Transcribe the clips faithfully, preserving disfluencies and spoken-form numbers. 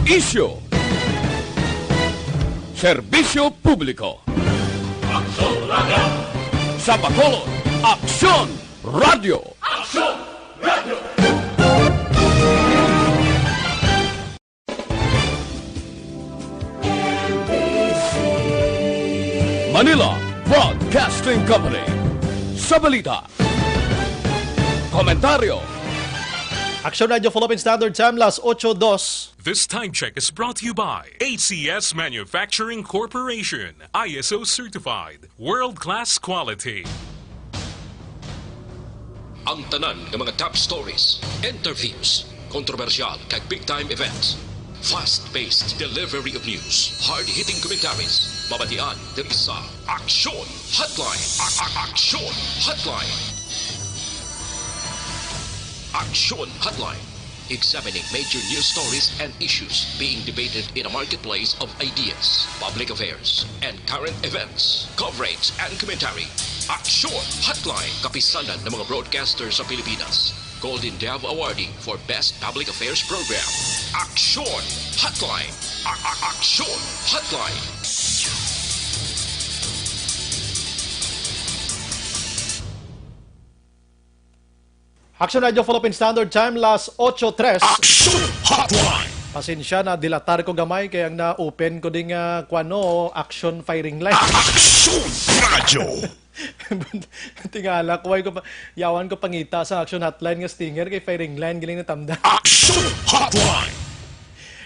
Isyu. Serbisyo publiko. Aksyon Radio. Sa Bacolod, Aksyon Radio. Aksyon Radio. Manila Broadcasting Company. Sa balita, komentaryo. Aksyon Radio Philippine Standard Time, las ocho dos. This time check is brought to you by A C S Manufacturing Corporation, I S O certified, world-class quality. Ang tanan nga mga top stories, interviews, kontrobersyal kag big time events. Fast-paced delivery of news, hard-hitting commentaries, mabatian diri sa Aksyon Hotline. A- a- Aksyon Hotline. Aksyon Hotline. Examining major news stories and issues being debated in a marketplace of ideas, public affairs, and current events. Coverage and commentary. Aksyon Hotline. Kapisanan ng mga broadcaster sa Pilipinas. Golden Dove Awardee for Best Public Affairs Program. Aksyon Hotline. A- a- Aksyon Hotline. Aksyon Radio Philippine Standard Time, las ocho tres. Aksyon Hotline. Pasensya na, dilatar ko gamay kay ang na-open ko ding, ah, kuwano, action firing line. Aksyon Radio. Tingala ko, ay ko pa, yawan ko pangita sa action hotline nga stinger kay firing line giling natamdan. Aksyon Hotline.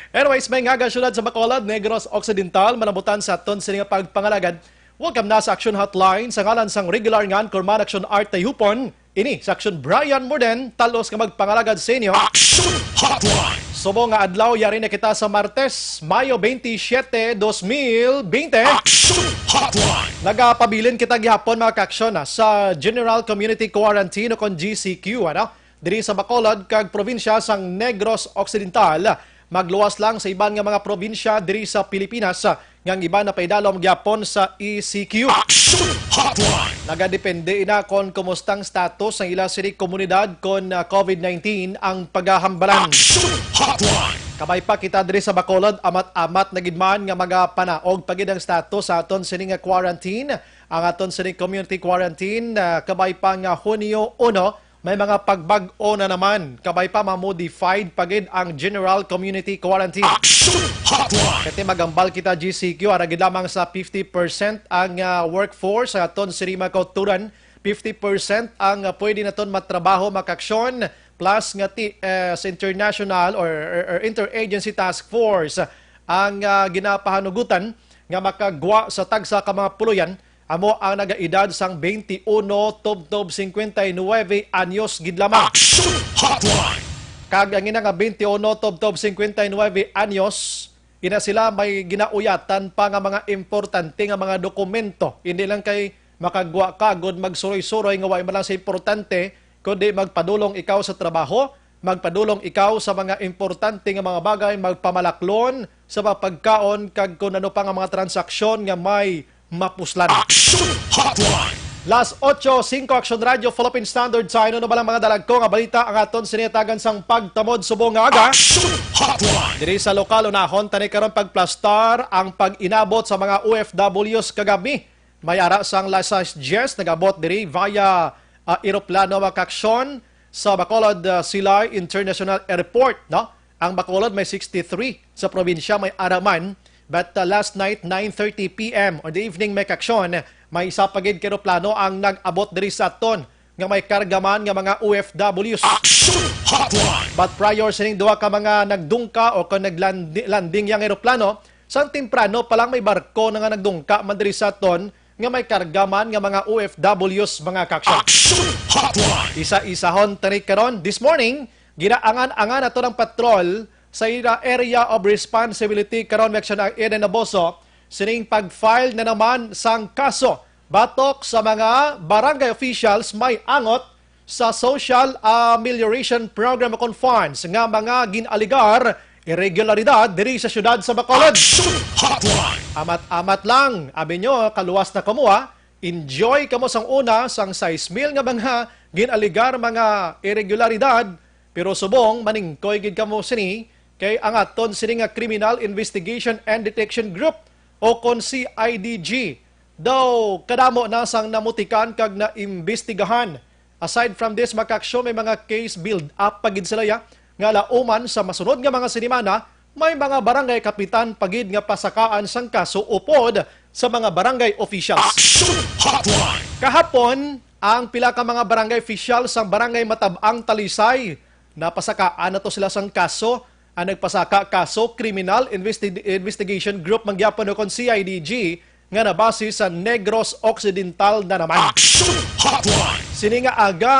Anyways, maayong aga, syudad sa Bacolod, Negros Occidental, malabutan sa aton sini nga pagpangalagad. Welcome na sa Action Hotline sa ngalan sang regular nga anchorman, Action Art Tayhupon. Ini sa Action, Brian Morden, talos nga magpangalagad sa inyo. Action Hotline. Subong nga adlaw, yari na kita sa Martes, Mayo twenty-seven, dos mil bente. Action Hotline. Nagapabilin kita gihapon, mga ka-aksyon, ah, sa General Community Quarantine o kon G C Q, ano? Diri sa Bacolod kag probinsya sang Negros Occidental. Magluwas lang sa iban nga mga probinsya diri sa Pilipinas, ah, nga ang iban napaidalom gyapon sa E C Q. Action Hotline. Nagadepende ina kon kumusta ang status sang ila sini komunidad kon, ah, COVID nineteen ang pagahambalan. Action Hotline. Kabay pa kita diri sa Bacolod, amat-amat na gid man nga magapanaog pa gid ang status sa aton sini nga quarantine, ang aton sini community quarantine, ah, kabay pa nga Hunyo uno, may mga pagbag-o na naman. Kabay pa, ma-modified pa gid ang general community quarantine. Action Hotline. Kati magambal kita, G C Q, ara gid lamang sa fifty percent ang, ah, workforce sa aton sini mga kauturan. Fifty percent ang, ah, pwede naton matrabaho, mga ka-aksyon, plus nga ti, eh, sa international or, or, or interagency task force ang, ah, ginapahanugutan nga makagwa sa tagsa ka mga puloyan amo ang nagaedad sang twenty-one tubtob cincuenta y nueve anyos gid lamang. Action Hotline. Kag ang ina nga twenty-one tubtob cincuenta y nueve anyos, ina sila may ginauyatan pa nga mga importante nga mga dokumento. Hindi lang kay makagwa ka gud magsuroy-suroy nga wa man lang sa importante, kundi magpadulong ikaw sa trabaho, magpadulong ikaw sa mga importante nga mga bagay, magpamalaklon sa mga pagkaon, kag kun ano pa nga mga transaksyon nga may mapuslan. Action Hotline. Las ocho singko, Action Radio Philippine Standard Time. Ano ba lang mga dalagko nga balita ang aton siniyatagan sang pagtamod subong nga aga? Action Hotline. Diri sa lokal, unahon tani karon pagplastar ang pag-inabot sa mga O F Ws kagab-i. May ara sang las sais dyes nag-abot diri via, ah, eroplano, mga ka-aksyon, sa Bacolod, ah, Silay International Airport, no? Ang Bacolod may sixty-three sa probinsya, may ara man. But, ah, last night, nine thirty P M or the evening, mga ka-aksyon, may isa pa gid ka eroplano ang nag-abot diri sa aton nga may karga man nga mga O F Ws. Action Hotline. But prior sining duha ka mga nagdungka o kon naglandi-, landing yang eroplano, sang temprano pa lang may barko na nga nagdungka man diri sa aton nga may karga man nga mga O F Ws, mga ka-aksyon. Action Hotline. Isa-isahon tani karon. This morning, ginaangan-angan nato ng patrol sa ira-, Area of Responsibility karon, mga ka-aksyon, ang Eden Abuso, sining pag-file na naman sang kaso batok sa mga barangay officials may angot sa Social Amelioration Program o kon funds nga mga gin-aligar irregularidad diri sa siyudad sa Bacolod. Action Hotline. Amat-amat lang, abi nyo, kaluwas na kamo, ah. Enjoy kamo sang una sang sais mil nga mga gin-aligar mga irregularidad, pero subong maningkoy gid kamo sini, Kay ang aton sini nga Criminal Investigation and Detection Group o kon C I D G daw kadamo na sang namutikan kag naimbestigahan. Aside from this, mga kaaksyon, may mga case build-up pa gid sila, ya, nga lauman sa masunod nga mga sinimana, may mga barangay kapitan pa gid nga pasakaan sang kaso upod sa mga barangay officials. Action Hotline! Kahapon, ang pila ka mga barangay officials sang Barangay Matab-ang, Talisay, napasakaan na to sila sang kaso. Ang nagpasaka kaso, Criminal Investi-, Investigation Group man gyapon o kon C I D G, nga nabase sa Negros Occidental na naman. Action Hotline! Sini nga aga,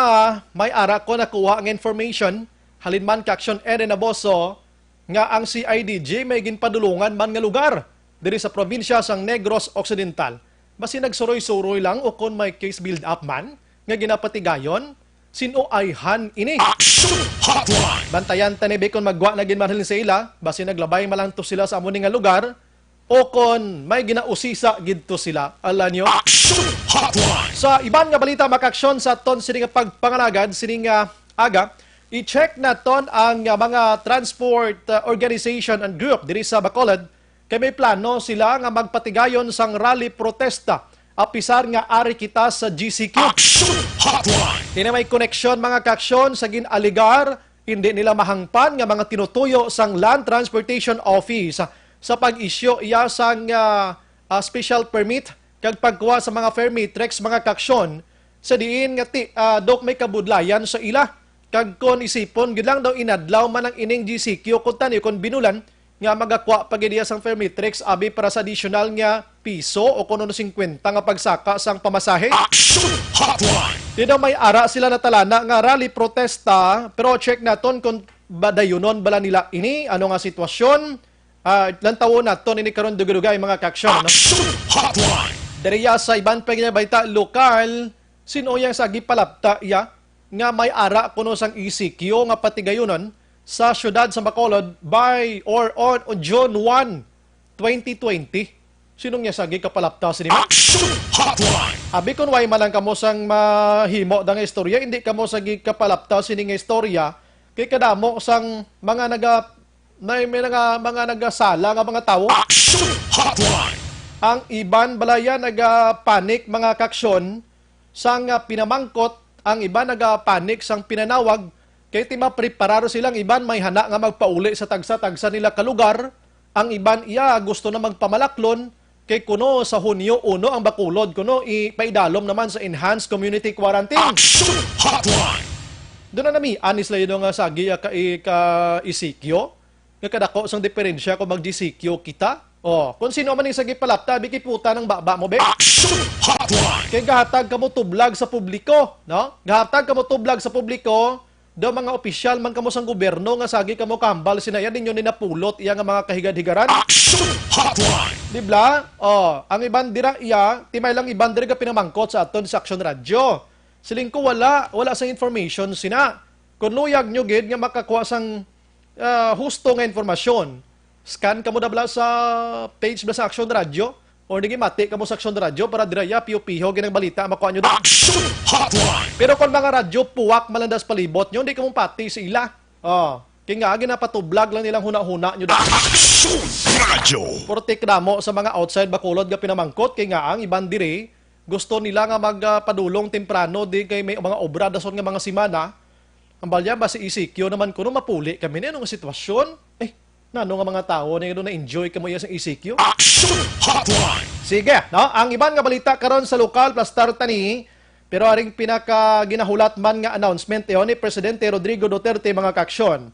may ara ko nakuha nga information halin man kay Action Eden Aboso nga ang C I D G may ginpadulungan man nga lugar diri sa probinsya sang Negros Occidental. Basi nagsuroy-suroy lang o kon may case build-up man nga ginapatigayon, sin-o ayhan ini? Action Hotline! Bantayan ta ni, be, kon magwa na gid man halin sa ila, basi naglabay man lang to sila sa amo ni nga lugar, o kon may ginausisa gid to sila. Ala nyo? Action Hotline! Sa iban nga balita, mga kaaksyon, sa aton sini nga pagpangalagad, sini nga aga, i-check naton ang, ah, mga transport, ah, organization and group diri sa Bacolod, kay may plano sila nga magpatigayon sang rally protesta, apisar nga ari kita sa G C Q. Action Hotline! Ini may koneksyon, mga kaaksyon, sa gin-alegar hindi nila mahangpan nga mga tinutuyo sang Land Transportation Office sa pag-issue iya sang, ah, ah, special permit kag pagkuha sa mga Fermitrex, mga kaaksyon, sa diin nga ti, ah, dok, may kabudlayan sa ila. Kag kon isipon gid lang daw, inadlaw man ang ining G C Q, kuntani kon binulan, nga magakwa pa gid iya sang Fermitrex, abi, para sa additional nga piso o kuno singkwenta nga pagsaka sang pamasahe. Action Hotline! Di daw may ara sila natalana nga rally protesta, pero check naton kung badayunon bala nila ini, ano nga sitwasyon. Ah, lantawon naton ini karon, dugay-dugay, mga kaaksyon, no? Action Hotline! Diriya sa iban pa ginabayta lokal, sin-o yang sa gipalapta iya nga may ara kuno sang E C Q nga patigayunon sa siyudad sa Bacolod by or on June one, twenty twenty. Sinong niya sagi kapalapta sini? Action Hotline! Abi, kun way man lang kamo sang mahimo da nga istorya, hindi kamo sagi kapalapta sini nga istorya, kay kadamo sang mga naga-, may, may nga, mga nagasala nga mga tawo. Action Hotline! Ang iban balaya nagapanic, mga kaaksyon, sang, ah, pinamangkot, ang iban nagapanic sang pinanawag, kay ti mapreparar sila. Ang iban may hana nga magpauli sa tagsa-tagsa nila ka lugar, ang iban iya gusto na magpamalaklon, kay kuno sa Hunyo uno ang Bacolod kuno ipaidalom naman sa enhanced community quarantine. Action Hotline! Doon na nami, anis lang yun nga sagi ka, ka E C Q. Nga kadako sang diferensya kung mag-G C Q kita? Oh, kung sino man yung sagi palapta, abi, kiputa ng baba mo, be. Action Hotline! Kay gahatag kamo tublag sa publiko, no? Gahatag kamo tublag sa publiko, daw mga opisyal man kamo sang gobyerno nga sagi kamo kahambal sina iya, ninyo ni napulot iya nga mga kahigad-higaran. Action Hotline! Di bala? Oh, ang iban dira iya, ti may lang iban dira ga pinamangkot sa aton sa Action Radio. Siling ko, wala, wala sa information sina. Kung luyag nyo gid nga makakuha sang, ah, husto nga informasyon, scan kamo da bala sa page bala sa Action Radio, or nagimati kamo sa Action Radio para dira ya piho-piho ginang balita makuha nyo da. Action Hotline! Pero kung mga radyo puwak man lang da sa palibot nyo, hindi kamo pati sa ila. Oh, kay nga ginapatublag lang nilang huna-huna nyo da. Action Radio! Porte kadamo sa mga outside Bacolod nga pinamangkot, kay nga ang iban diri gusto nila nga magpadulong temprano di kay may mga obra dason nga mga semana. Ang balya ba si E C Q naman kuno mapuli kami ni anong sitwasyon? Eh, nano nga mga tawo ni na-enjoy kamo iya sa E C Q? Action Hotline! Sige, no? Ang iban nga balita karon sa lokal, plastar tani, pero aring pinaka ginahulat man nga announcement, eh, ni Presidente Rodrigo Duterte, mga kaaksyon.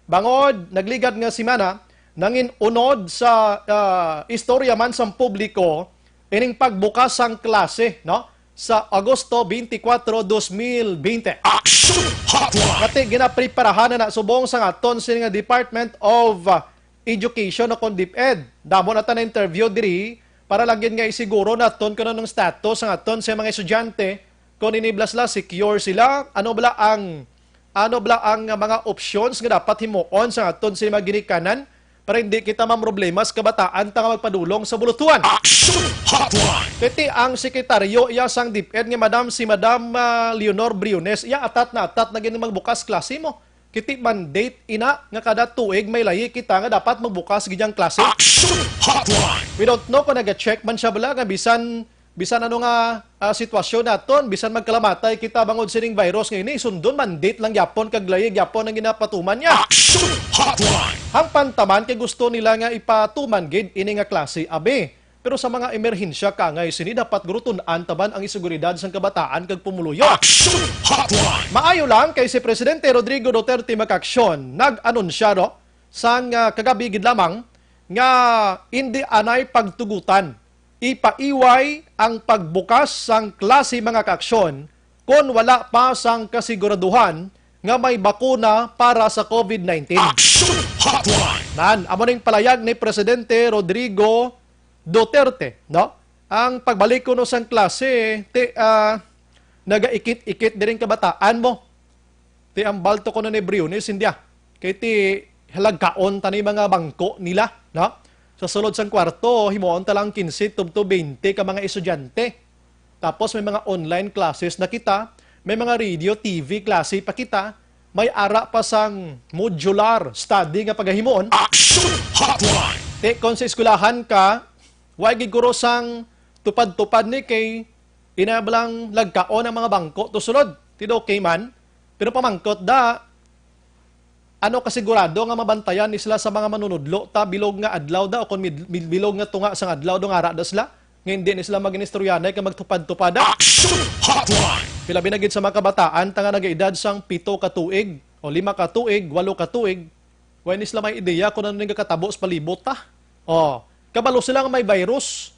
Bangod nagligad nga semana, nangin unod sa, ah, istorya man sang publiko ining pagbukas sang klase, no? Sa Agosto twenty-four, dos mil bente. Action Hotline! Kati ginapreparahan na subong sang aton sini nga Department of, ah, Education o kon DepEd. Damo na ta na interview diri para lang gid nga isiguro naton kung anong status ang aton sa mga estudyante, kung ini bala sila secure sila, ano bala ang, ano bala ang mga options nga dapat himuon sa aton sa mga ginikanan para hindi kita mamroblema sa kabataan ta nga magpadulong sa bulutuan. Action Hotline! Kay ti ang sekretaryo iya sang DepEd nga madam, si Madam, ah, Leonor Briones, iya atat na atat na gid magbukas klase mo. Kiti mandate ina nga kada tuig may layi kita nga dapat magbukas gid ang klase. Action Hotline! We don't know kung naga-check man siya bala nga bisan, bisan ano nga, ah, sitwasyon naton, bisan magkalamatay kita bangod sining virus nga ini, sundon mandate lang gyapon kag layi gyapon ang ginapatuman niya. Action Hotline! Ang pantaman kay gusto nila nga ipatuman gid ini nga klase, abi. Pero sa mga emerhensya kangay sini, dapat guro tun-an taban ang seguridad sang kabataan kag pumuluyo. Action Hotline! Maayo lang kay si Presidente Rodrigo Duterte Mac-Action nag-anunsya, no, sang, ah, kagabi gid lamang nga indi anay pagtugutan, ipaiway ang pagbukas sang klase, mga kaaksyon, kon wala pa sang kasiguraduhan nga may bakuna para sa COVID nineteen. Action Hotline! Nan, amo ning palayag ni Presidente Rodrigo Duterte, no? Ang pagbalik kuno sang klase, ti, ah, nagaikit-ikit diring kabataan mo. Ti ang balto kuno ni Briones, hindi ah. Kay ti halagkaon ta ni mga bangko nila, no? Sa sulod sang kwarto, himuon ta lang quince tubto twenty ka mga estudyante. Tapos may mga online classes na kita, may mga radio, T V klase pa kita, may ara pa sang modular study nga pagahimuon. Action Hotline! Ti kon sa eskwelahan ka, wa gid guro sang tupad-tupad ni kay inabalang lagkaon ang mga bangko to sulod. Ti okay man, pero pamangkot da, ano kasigurado nga mabantayan ni sila sa mga manunudlo ta bilog nga adlaw da o kon mid-, mid-, bilog nga tunga sang adlaw do nga ara da sila nga hindi ni sila maginistoryanay kag magtupad-tupad da? Action Hotline! Pila binagid sa mga kabataan ta nga nagaedad sang pito ka tuig o lima ka tuig, walo ka tuig, wa ni sila may ideya kung ano ning kakatabo sa palibot ta. Oh, kabalo sila nga may virus.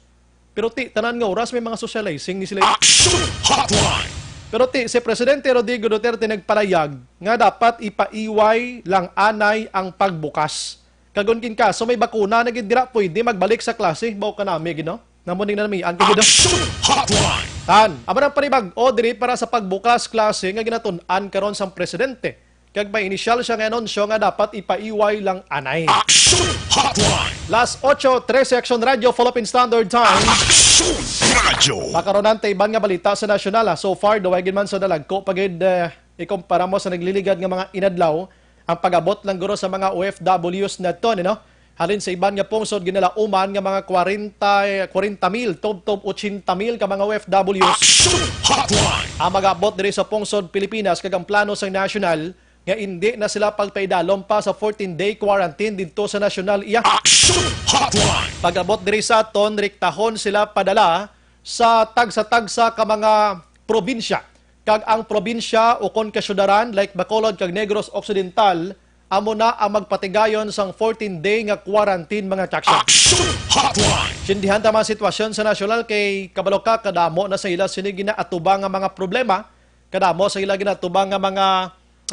Pero ti, tanan nga oras may mga socializing ni sila. Action Hotline! Pero ti, si Presidente Rodrigo Duterte nagpalayag nga dapat ipaiway lang anay ang pagbukas. Kag kon kin kaso may bakuna na gid, dira pwede magbalik sa klase, mao kanami gid, no? Namo ning nanamian ko gid, no? Action Hotline! Tan, amo nang panibag-o diri para sa pagbukas klase nga ginatun-an karon sang presidente. Kag may inisyal siya nga anunsyo nga dapat ipaiway lang anay. Action Hotline! Las ocho trese, Action Radio, Philippine Standard Time. Action Radio! Makaronan ta iban nga balita sa nasyonal, ha. So far, daw ay gid man sa dalagko pa gid, eh, ikumpara mo sa nagliligad nga mga inadlaw, ang pag-abot lang guro sa mga O F Ws naton, no? Halin sa iban nga pungsod, ginalauman nga mga kwarenta, kwarenta mil, tubtob ochenta mil ka mga O F Ws. Action Hotline! Ang mag-abot diri sa pungsod Pilipinas, kag ang plano sang nasyonal nga indi na sila pagpaidalom pa sa fourteen-day quarantine didto sa nasyonal iya. Action Hotline! Pag-abot diri sa aton, rektahon sila padala sa tagsa-tagsa ka mga probinsya. Kag ang probinsya ukon kasyudaran like Bacolod kag Negros Occidental, amo na ang magpatigayon sang fourteen-day nga quarantine, mga kaaksyon. Action Hotline! Sindihan ta mga sitwasyon sa nasyonal kay kabalo ka kadamo na sa ila sini ginaatubang nga mga problema, kadamo sa ila ginaatubang nga mga,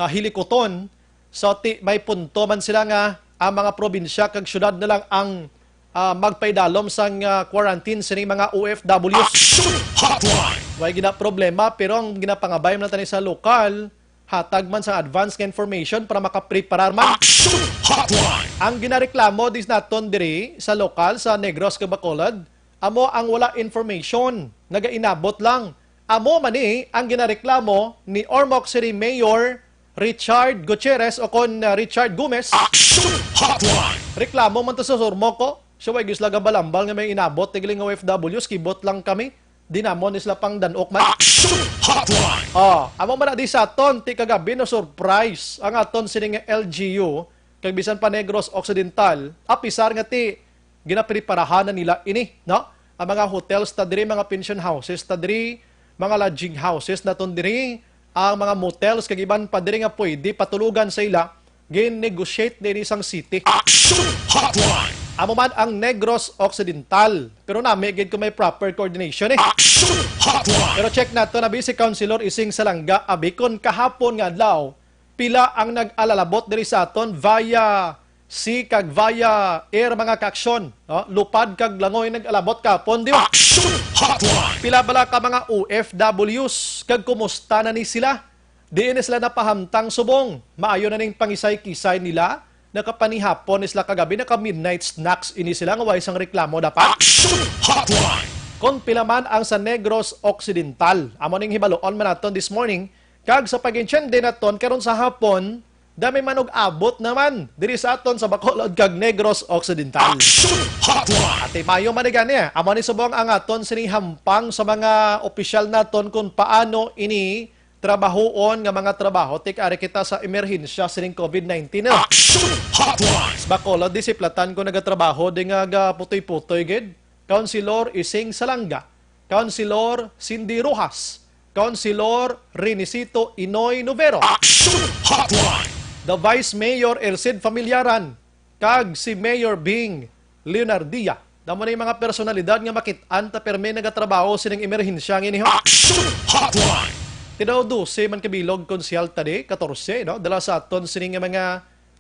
ah, hilikuton. So, ti, may punto man sila nga ang mga probinsya kag syudad na lang ang, ah, magpaidalom sang, ah, quarantine sining mga O F Ws. Action Hotline! Way gina problema, pero ang ginapangabay man tani sa lokal, hatag man sa advance nga information para makapreparar man. Action Hotline! Ang ginareklamo dis naton diri sa lokal sa Negros kag Bacolod, amo ang wala information, nagainabot lang. Amo man ni ang ginareklamo ni Ormoc City Mayor Richard Gutierrez o kon, uh, Richard Gomez. Action Hotline! Reklamo man to sa Surmoco. So, way gid sila gabalambal nga may inabot, tigling O F Ws, kibot lang kami. Di namon ni sila pang danok man. Action Hotline! Oh, amo man na di sa aton, ti kagabi no surprise ang aton sini nga L G U, kag bisan pa Negros Occidental, apisar nga ti ginapreparahan na nila ini, no? Ang mga hotels ta diri, mga pension houses ta diri, mga lodging houses naton diri, ang mga motels kag iban pa diri nga pwede patulogan sa ila, gin-negotiate na ini sang city. Action Hotline! Amo man ang Negros Occidental. Pero nami gid kung may proper coordination, eh. Action Hotline! Pero check nato na, bi si Councilor Ising Salanga, abi, kon kahapon nga adlaw, pila ang nag-alalabot diri sa aton via sea kag via air, mga kaaksyon, no? Lupad kag langoy nag-alabot kahapon, di ba? Action Hotline! Pila bala ka mga O F Ws kag kumusta na ni sila? Diin ni sila napahamtang subong? Maayo na ning pangisay-kisay nila. Nakapanihapon ni sila kagabi, naka-midnight snacks ini sila nga way sang reklamo dapat. Action Hotline! Kon pila man ang sa Negros Occidental, amo ning hibaluon man naton this morning, kag sa pag-intiende naton karon sa hapon, Dami man og abot naman diri sa aton sa Bacolod kag Negros Occidental. Action Hotline! Ati mayo man ni gani, ah. Amo ni subong ang aton sining hampang sa mga opisyal naton kung paano ini trabahoon nga mga trabaho. Tik-ari kita sa emerhensya sining covid nineteen, ah. Action Hotline! Sa Bacolod, di siplatan ko nagatrabaho di nga gaputoy-putoy gid. Councilor Ising Salanga, Councilor Cindy Rojas, Councilor Renisito Inoy Novero, Action Hotline! The Vice Mayor Ercid Familiaran, kag si Mayor Bing Leonardia. Damo na yung mga personalidad nga makit-an ta permi nagatrabaho sining emerhensya nga ini, ho. Action Hotline! Tidaw dose man kabilog, Konsehal, tadi, katorse, no? Dala sa aton sining nga mga,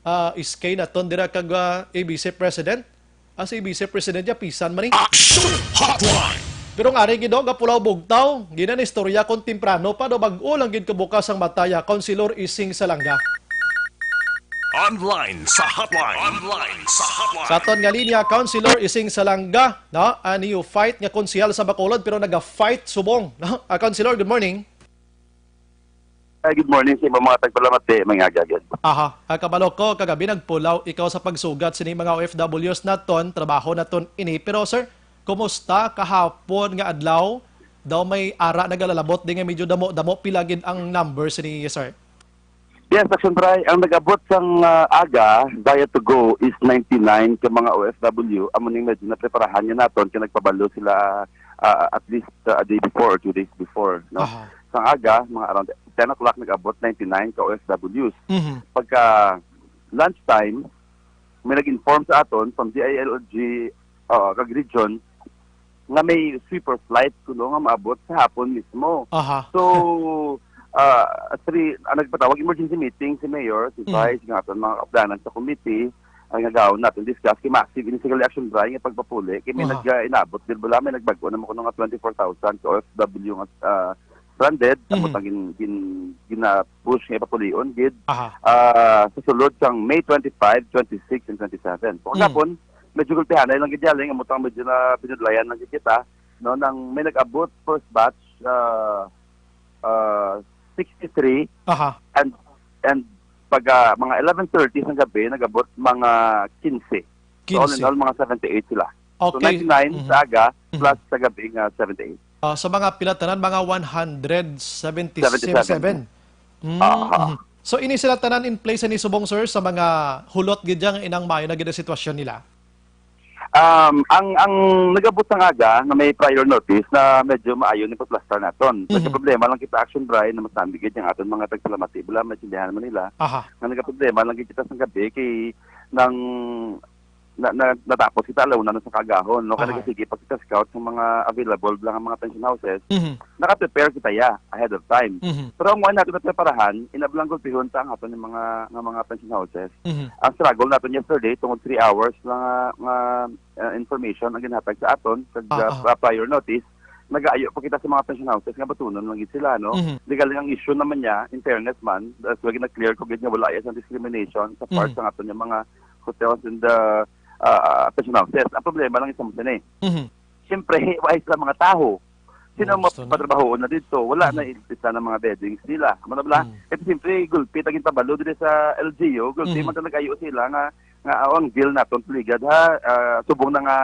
ah, iskay naton dira kag, ah, A B C President. Ah, si Vice President niya, pisan man ni. Action Hotline! Pero nga rin, Gido, gapulaw bugtaw, ginanistorya kung temprano pa daw, bag-o lang gid kabukas ang mata ya, Councilor Ising Salanga. Online sa hotline. Online sa hotline. Sa aton nga linya, Councilor Ising Salanga, no? A neophyte nga konsehal sa Bacolod, pero naga-fight subong, no? Ah, Councilor, good morning. Ay, good morning sa imong mga tagpalamati, mga agagid. Aha, ah, kabalo ko, kagabi nagpulaw ikaw sa pagsugat sini mga O F Ws naton, trabaho naton ini. Pero, sir, kumusta kahapon nga adlaw? Daw may ara nagalalabot di nga medyo damo-damo, pila gid ang number sini, sir? Yes, Action Bri, ang nag-abot sang, ah, aga, via to go is ninety-nine ka mga O F W. Amo ning medyo napreparahan niya naton kay nagpabalo sila, ah, at least, ah, a day before or two days before, no? Aha. Sang aga, mga around ten o'clock, nag-abot ninety-nine ka O F Ws. Mhm. Pagka lunchtime, may nag-inform sa aton from D I L G, uh, kag region nga may sweeper flight kuno nga maabot sa hapon mismo. Aha. So, ah, three, ang nagpatawag emergency meeting si Mayor, si Mhm. Vice, nga aton mga kaabdanan sa committee, ang nagawon natin discuss kay massive ini sa Action Bri nga pagpapuli kay may Aha. nag-, ah, inabot, di ba, may nagbag-o naman kuno nga twenty-four thousand ka O F W nga, ah, stranded, Mhm. tapos ang gin-, gin-, gina-push nga ipapulion gid, Aha. ah, sa sulod sang May twenty-five, twenty-six, and twenty-seven. So, Mm. kagapon, medyo gulpihanay lang gid yali, amo tang medyo na pinudlayan lang gid kita, no, nang may nag-abot first batch, ah, ah, sixty-three, Aha. and, and pag, ah, mga eleven thirty sa gabi, nag-abot mga quince. So, all in Quince. all, mga seventy-eight sila. So, Okay. ninety-nine Mhm. sa aga, Mhm. plus sa gabi nga seventy-eight. Ah, sa mga pila tanan, mga one hundred seventy-seven. Seventy-seven. Mm, Aha. mhm. So, ini sila tanan in place ani subong, sir, sa mga hulot gid dyan nga inang maayo na gid ang sitwasyon nila? Um, ang, ang nag-abot sang aga na may prior notice na medyo maayo ni pagplastar naton. Mhm. Nagkaproblema lang kita, Action Bri, na mas nami gid ang aton mga tagpalamati. Bala, maintindihan naman nila. Aha. Nga nagkaproblema lang gid kita sa gabi kay nang na, na, natapos kita alauna na sa kaagahon, no? Kaya Aha. nagasige pa kita scout sa mga available lang ang mga pension houses. Mhm. Naka-prepare kita ya ahead of time. Mhm. Pero ang wala natin napreparahan, inablang gulpihon ta ang aton yung mga, nga mga pension houses. Mhm. Ang struggle natin yesterday, tungod three hours lang nga, nga, uh, information ang ginhatag sa aton, sa Ah, ah. uh, prior notice, nagaayo pa kita sa mga pension houses nga batunon lang gid sila, no? Mhm. Legal ang issue naman niya, in fairness man, as well, na-clear ko gid nga wala iya sa discrimination sa part Mhm. sa aton yung mga hotels and the, uh, pension houses. Ang problema lang isa mo sini. Mhm. Siyempre, wala sila mga taho. Sino Oh, ang gusto na. mapatrabahoon na dito? Wala Mhm. na isa ng mga beddings nila. Ano ba? Mhm. Kasi siyempre, gulpi tagin pabalo dito sa L G U. Gulpi Mhm. man talaga sila nga, nga, "Oh, ang deal naton, tuligad, ha? Ah, subong na nga,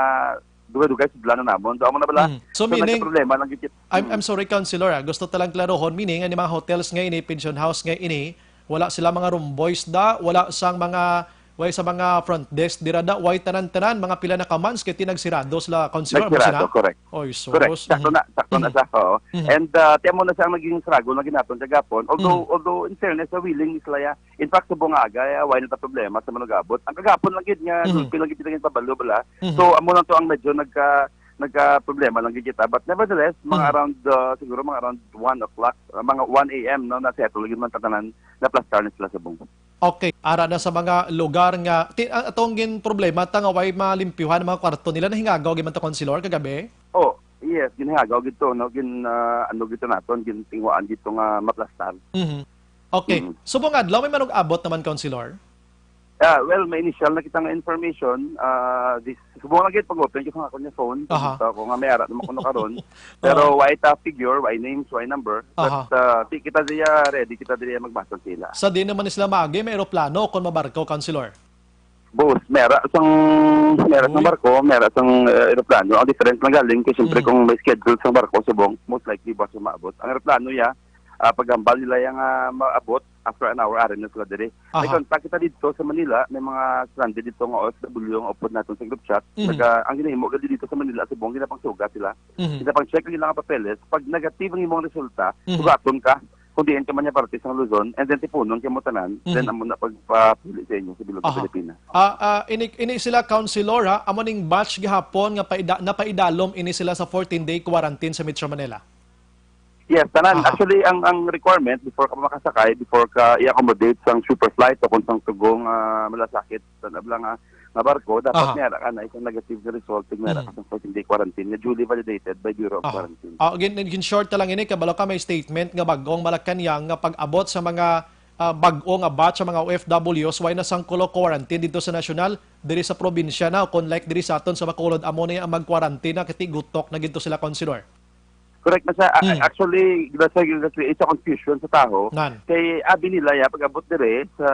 dugay-dugay, sudlan na namon." So, amo na bala? Mhm. So, So, meaning, nagka-problema lang gid. I'm, Mm. I'm sorry, Councilor, ah. Gusto talang klarohon, meaning, ang mga hotels nga ini, pension house nga ini, wala sila mga room boys da, wala sang mga, way sa mga front desk dira da, way tanan-tanan, mga pila na ka months kay tinagsirado sila, Councilor, amo Nagsirado, sila? Correct. Oy, Correct. sus. Sakto Mhm. na, sakto na Mhm. sa, oo. Mhm. And, ah, tiyan mo na siya ang naging struggle na ginaton kagapon. Although, Mhm. although in fairness, sa willing ni sila ya. In fact, subong nga aga, eh, wala na ta problema sa manugabot. Ang kagapon lang gid nga, Mhm. gulpi lang gid kita pabalo bala. Mhm. So, amo lang to ang medyo nagka-, nagka-problema lang gid kita. But nevertheless, mga Mhm. around, ah, siguro mga around one o'clock, ah, mga one A M, no, na-settle gid man tatanan, naplastar na sila subong. Okay, ara na sa mga lugar nga ti-, a-, atong gin problema ta nga way malimpyuhan ang mga kwarto nila, nahingagaw gid man to, Councilor, kagabi? Oh, yes, ginhingagaw gid to, no? Gin, ah, ano gid to naton, gintinguhaan gid to nga maplastar. Mhm. Okay. Mhm. Subong adlaw, may manug-abot naman, Councilor? Ah, well, may initial na kita nga information. Ah, this, subong lang gid pag-open ko sa akon nga phone. Aha. Kita ko nga may ara naman kuno karon. Pero Oo. Why ta figure, why names, why number? But, Aha. ah, di kita diya ready, kita diya magbasa sila. Sa di naman sila maagi, may eroplano kung mabarko, Councilor? Both. Mera sang, mera sang Uy. barko, mera sang, eh, eroplano. Ang difference lang galing kay siyempre Mhm. kung may schedule sang barko, subong, most likely buwas yung maabot. Ang eroplano, ya, ah, paghambal nila yung, ah, maabot, after an hour, ari na sila diri. May Aha. contact kita dito sa Manila, may mga stranded dito nga O F W nga upod naton sa group chat. Mhm. Naga, ang ginahimo gali dito sa Manila, subong, ginapangsugat sila. Mhm. Ginapang-check ang ilang papeles. Pag negative ang imong resulta, Mhm. sugaton ka. Kung diin ka man niya parte sa Luzon, and then tipunon kamo tanan, then Mhm. amo na pagpapuli sa inyo sa bilog sa Aha. Pilipinas. Ah, ah, ini, ini sila, Councilor, ha? Amo ning batch gihapon nga paida-, napaidalom ini sila sa fourteen-day quarantine sa Metro Manila? Yes, tanan. Aha. Actually, ang, ang requirement before ka makasakay, before ka i-accommodate sang super flight o kung sang tugong, ah, malasakit, sa nabla nga, nga barko, dapat Aha. may ara ka na isang negative na result, may ara Aha. ka sang fourteen-day quarantine na duly validated by Bureau of Aha. Quarantine. Ah, again, in, in short na lang ini, kabalo ka may statement nga bag-ong Malacañang nga pag-abot sa mga, ah, bag-o nga batch sa mga O F Ws, way na sang kulo quarantine dito sa nasyonal, diri sa probinsya na, o kung like diri sa aton sa Bacolod, amo na ang mag-quarantine na, kati gutok na gid to sila, Councilor. Correct na siya. A-, Hmm. actually, nasa, nasa, it's a confusion sa taho. Nan. Kay abi nila ya, pag-abot dire sa,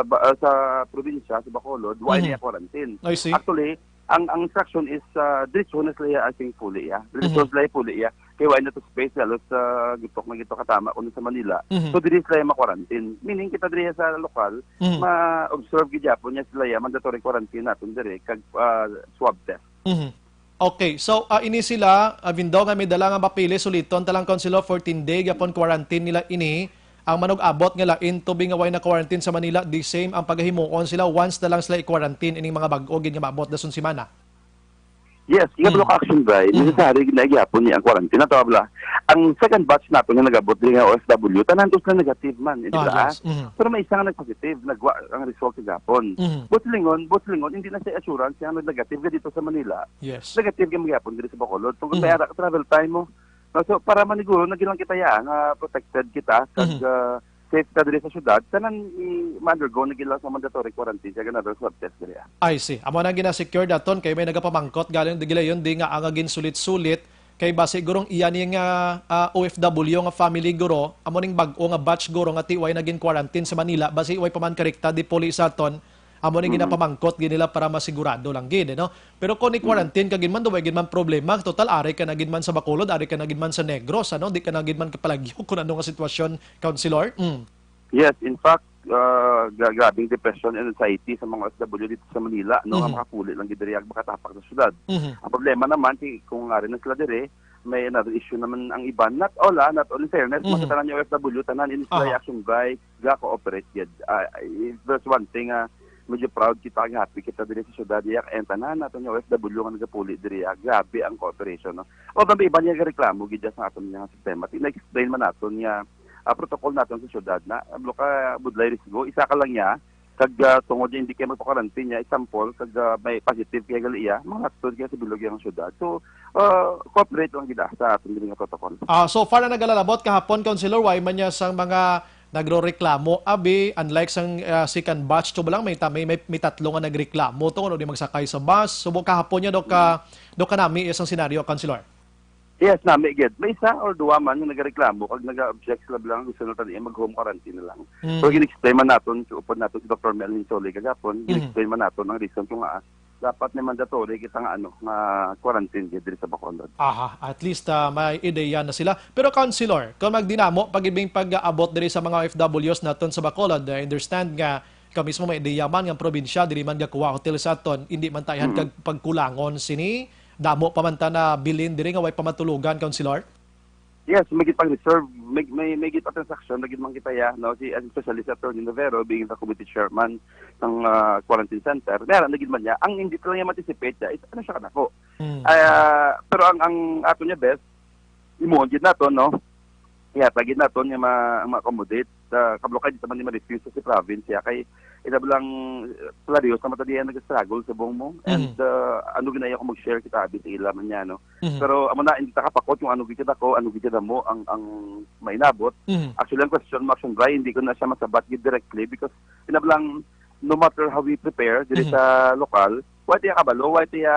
ba-, sa probinsya, sa Bacolod, wala Mhm. niya quarantine. I see. Actually, ang, ang instruction is, ah, diretso na sila ya, I think, puli ya. Diretso Mhm. sila ya, puli ya. Kay wala na to space, halos, ah, gutok na gito katama kuno sa Manila. Mhm. So, diri sila ya ma-quarantine. Meaning, kita diri sa lokal, Mhm. ma-observe gid yapon niya sila ya, mandatory quarantine naton dire, kag, ah, swab test. Mhm. Okay, so, ah, ini sila, ah, Vindo, nga may dala nga papeles, suliton ta lang, Councilor, fourteen day gyapon quarantine nila ini. Ang manug-abot nga lain, tubing nga way na quarantine sa Manila, the same ang pagahimuon sila once na lang sila i-quarantine ining mga bag-o gid nga maabot dason semana. Yes, iya Mm. block action ba? Mm. Necessary na gyapon ni ang quarantine. Nato bla. Ang second batch nato nga nagabot diri nga O F W, tanan to sila negative man, eh, di Ah, ba? Yes. Mhm. Pero may isa nga nag-positive, nagwa ang result sa gapon. Mhm. Buot silingon, buot silingon, hindi na siya assurance nga negative ka dito sa Manila. Yes. Negative ka magyapon diri sa Bacolod. Tungod Mhm. may ara ka travel time mo. No, so, para maniguro, nagilang kita ya, nga protected kita, kag, Mhm. ah, safe ka diri sa syudad, tanan i-undergo na gila sa mandatory quarantine, kag another swab test diri, ah. I see. Amo na gina-secure daton, kay may nagapamangkot galing di gila yun, di nga ang ginsulit-sulit, kay basi gurong iya ni nga, ah, O F W nga family guro, amo ning bag-o nga batch guro nga ti way na gin-quarantine sa Manila, basi way pa man karekta di puli sa aton, amo ning Mm. ginapamangkot gid nila para masigurado lang gid, eh, no? Pero kung Mm. i-quarantine ka gid man, way gid man problema, total ari ka na gid man sa Bacolod, ari ka na gid man sa Negros, ano? Di ka na gid man kapalagyo kung ano nga sitwasyon, Councilor. Mm. Yes, in fact, ah, gra-, grabing depression and anxiety sa mga O F W dito sa Manila, no, nga Mhm. makapuli lang gid diri ag makatapak sa syudad. Mhm. Ang problema naman, si, kung ari na sila diri, may another issue naman ang iban. Not all, ah, not all. In fairness, Mhm. mga tanan yung O F W, tanan in Aha. action by ga-cooperate gid. Ah, if there's one thing, ah, medyo proud kita, ag happy kita diri sa syudad, iya, ang tanan nato nga O F W nga nagapuli diri, ah, grabe ang cooperation, no? Although may iban nga reklamo gid sa aton nga sistema. Ti-, na-explain man naton nga, ah, protocol naton sa syudad na, ah, ka budlay risgo, isa ka lang niya, kag, ah, tungod niya hindi kayo magpa-quarantine niya, example, kag, ah, may positive kaya gali iya, mga action kaya sa bilog ang syudad. So, ah, cooperate lang gid, ah, sa aton diri nga protocol. Ah, so far na nagalalabot kahapon, Councilor, way man niya sang mga nagrereklamo, abi, unlike sang, ah, second batch, to lang may ta-, may, may, may tatlo nga nagreklamo to, ano, di magsakay sa bus. So, kahapon niya, do ka, do ka nami, isang senaryo, Councilor? Yes, nami gid. May isa or duwa man nga nagareklamo kag naga-object sila bilang gusto na tani mag-home quarantine na lang. Mm. Pero gin-explain man naton, upod naton si Doktor Melvin Solig kagapon, Mm. gin-explain man naton ang reason kung nga dapat may mandatory kita nga, ano, nga quarantine gid diri sa Bacolod. Aha, at least, ah, may ideya na sila. Pero, Councilor, kung magdinamo pa gid bing pag-aabot diri sa mga O F Ws naton sa Bacolod, I understand nga ikaw mismo may ideya man nga probinsya diri man gakuha hotel sa aton, hindi man ta ihan Mm. kag pagkulangon sini, damo pa man ta na bilin diri nga way pa matulugan, Councilor? Yes, may gid pang reserve, may, may, may gid pa transaction, may gid man kita ya, no? Si, especially si Attorney Novero, being the committee chairman ng, ah, quarantine center, meron na gid man niya. Ang hindi ko lang niya ma-anticipate niya is ano siya kanako. Mm. Ah, pero ang, ang ato niya best, imuon gid nato, no? Ihatag gid nato niya ma-, ma-accommodate. Sa kablukay, di naman ni ma-refuse sa si province ya. Kay, ina lang, eh, Clarios, sa mata diyan nag-struggle sa buong mo. And, Mm. ah, ano ginaya ko mag-share kita, abi sa ila man niya, no? Mhm. Pero amo na, hindi ta kapakot kung ano gid ako, ano gid mo ang, ang mainabot. Mhm. Actually, ang question mo, Action Bray, hindi ko na siya masabat gid directly because inabalang no matter how we prepare diri Mhm. sa lokal, wa tiya kabalo, wa tiya,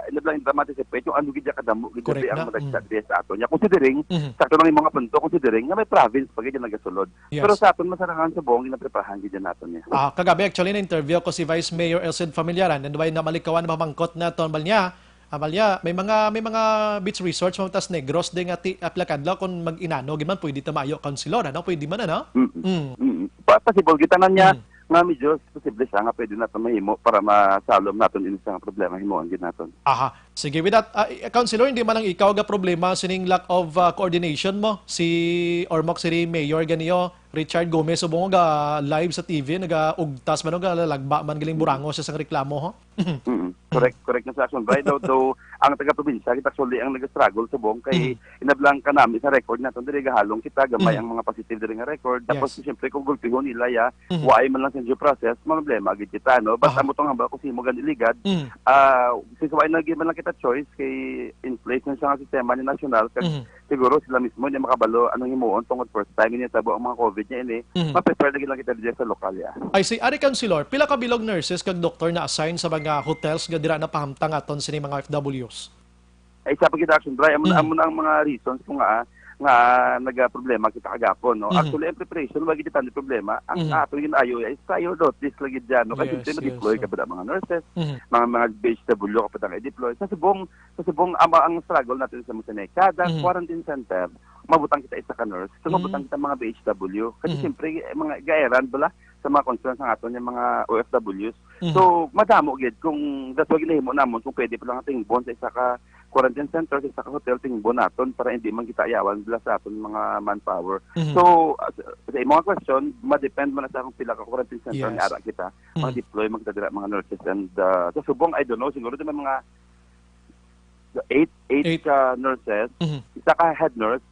ina lang, anticipate kung ano gid kadamo gid Correct ang na. Madagsa Mm. diri sa aton. Nya, considering, Mhm. sakto lang yung mga punto, considering nga may province pa gid nagasulod. Yes. Pero sa aton, masarangan sa buong ginapreparahan gid naton niya. Ah, kagabi, actually, na-interview ko si Vice Mayor Elcid Familiaran, and why na malikawan, mamangkot na ton, bal niya, ah, bal niya, may mga, may mga beach resorts, mga tas Negros, di nga ti-, aplikadlaw kung mag-inano, gid man, pwede ta maayo, Councilor, ano? Pwede man, ano? Mm. Mm. Mm. Pa-, possible, kita na niya, Mm. nga medyo posible siya nga pwede naton mahimo para masalom naton ini sa nga problema, himuon gid naton. Aha. Sige, with that, ah, i-, Councilor, hindi man lang ikaw ga problema sining lack of, ah, coordination mo, si Ormoc City Mayor ganiyo, Richard Gomez, subong nga live sa T V, nagaugtas man, no, galalagba man, galing burango siya sang reklamo, ho? Mm. Correct, correct na sa action. Right, though, though, ang taga-probinsya, kita actually ang nag-struggle subong kay Mm. inablang kanami sa record naton diri, gahalong kita, gamay Mm. ang mga positive diri nga record. Tapos, Yes. siyempre, kung gulpihon nila, ya, Mm. waay man lang sa due process, problema gid kita, no? But Aha. amo tong hambal ko sa imo gani, Ligad, Mm. ah, since waay na gid man lang kita choice, kay in place na siya nga sistema ni national, kag Mm. siguro sila mismo hindi makabalo anong himuon tungod first time ini tabo ang mga covid niya ini. Mm. Ma-prepare lagi lang kita diri sa lokal, ya. I see. Ari, Councilor, pila ka bilog nurses kag doktor na-assign sa mga hotels nga dira napahamtang aton sini mga O F Ws? Ay, sa pagkita action, Bri, amo, Mm. amo na ang mga reasons kung nga, nga nagaproblema kita kagapon, no? Mhm. Actually, ang preparation, wala kita ni problema. Ang Mhm. ato yun ayo is prior notice lagi dyan, no? Kasi Yes, siyempre, yes, ma-deploy so ka pa mga nurses, Mhm. mga, mga B H W ka pa i-deploy. Sa subong, sa subong, ama, ang struggle natin sa Musinay, kada Mhm. quarantine center, mabutang kita isa ka nurse, so Mhm. mabutang kita mga B H W. Kasi Mhm. siyempre, eh, mga gairan bala sa mga concerns ng aton yung mga O F Ws. Mhm. So, madamo gid kung that's why ginahimo namon kung pwede pa lang tingbon sa isa ka quarantine center, sa isa ka hotel, tingbon naton para hindi man kita ayawan bala sa aton mga manpower. Mhm. So, uh, sa, sa imong question, ma-depend man na sa kung pila ka quarantine center Yes. ni ara kita, Mhm. mga deploy man kita dira, mga nurses and, uh, sa subong, I don't know, siguro di man mga eight, eight Eight. ka nurses, Mhm. isa ka head nurse,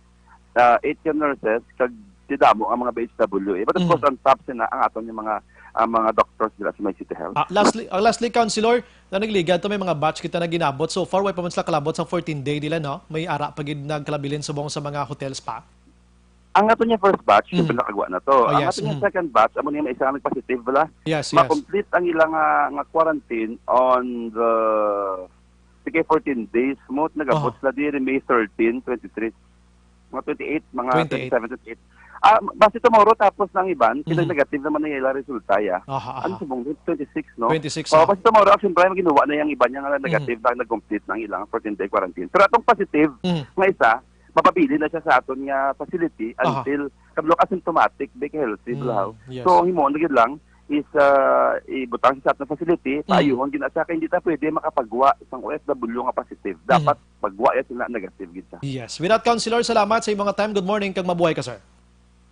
uh, eight ka nurses, kag di damo ang mga B H W A. But of Mhm. course, on top sina ang aton yung mga, ang mga doctors dira sa may City Health. Ah, lastly, ah, lastly, Councilor, na nagligad to, may mga batch kita na ginabot. So far, way pa man sila kalabot sa fourteen day nila, no? May ara pa gid nagkalabilin subong sa mga hotels pa. Ang ato niya first batch, Mm. siyempre nakagwa na to. Oh, Ang yes. ato niya Mm. second batch, amo niya may isa nga nag-positive, bala. Yes, yes. Ma-complete ang ilang, ah, nga quarantine on the, sige, fourteen days mo, nagabot Aha. sila diri May thirteen, twenty-three. Mga twenty-eight, mga Twenty-eight. twenty-seven, twenty-eight. Ah, basta tomorrow tapos na ang iban, kina Mhm. negative naman ang ilang resulta, ya. Aha, Ano aha. subong, twenty-six, no? Twenty-six, Oh, ah. basta tomorrow, action, Brian, ginuwa na yung iban niya nga Mhm. negative na nag-complete na ang ilang fourteen-day quarantine. Pero atong positive Mhm. nga isa, mapabilin na siya sa aton nga facility Aha. until kablo asymptomatic, big healthy, Mm, balahaw. yes. So, ang himuon na gid lang is, ah, ibutang siya sa aton facility, Mm. paayuhon gid na siya, kay hindi ta pwede makapagwa sang O F W nga positive. Mm. Dapat pagwa ya sila negative gid siya. Yes. With that, Councilor, salamat sa imong time. Good morning, kag mabuhay ka, sir.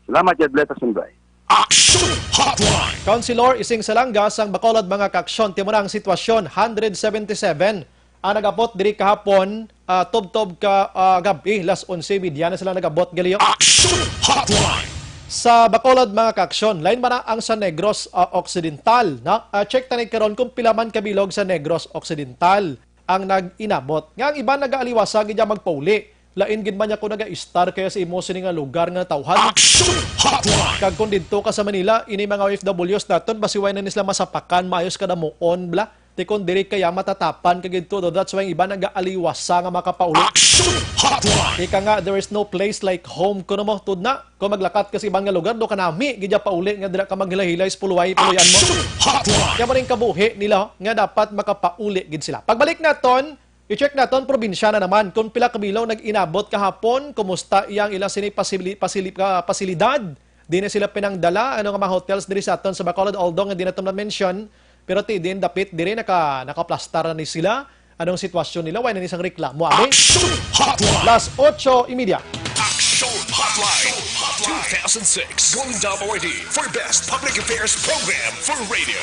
Salamat, God bless, Action Brian. Action Hotline. Councilor Ising Salanga sang Bacolod, mga kaaksyon. Timo na ang sitwasyon, hundred seventy-seven ang nag-abot diri kahapon, ah, tubtob ka, ah, gab-i, las onse y media na sila nag-abot, gali. Action Hotline. Sa Bacolod, mga kaaksyon, lain man na ang sa Negros, ah, Occidental, no? Ah, check ta ni karon kung pila man ka bilog sa Negros Occidental ang nag-inabot. Nga ang iban nagaaliwasa gid ya magpauli. Lain gid man niya kung naga-istar kaya sa imo sini nga lugar nga tawhan. Action Hotline. Kag kung didto ka sa Manila, ini mga O F Ws naton, basi way na ni sila masapakan, maayo sa kadamuon, bala. Ti kon diri kaya matatapan ka gid to, that's why ang iban nagaaliwasa nga makapauli. Action Hotline. Ika nga, there is no place like home, kuno mo, tuod na. Kung maglakat ka sa iban nga lugar, do ka nami gid ya pauli nga dira ka maghilay-hilay sa puluway, puluyan mo. Action Hotline. Kaya mo rin kabuhi nila nga dapat makapauli gid sila. Pagbalik naton, i-check naton probinsya na naman kung pila ka bilog nag-inabot kahapon, kumusta iyang ila sini pasili-, pasili-, ah, pasilidad. Di na sila pinangdala, ano nga mga hotels diri sa aton sa Bacolod, although nga di naton na-mention, pero ti din dapit diri naka, nakaplastar na ni sila. Anong sitwasyon nila? Way na ni sang reklamo, abi? Action Hotline. Las ocho y media. Action Hotline two thousand six Golden Dome Awardee for Best Public Affairs Program for Radio.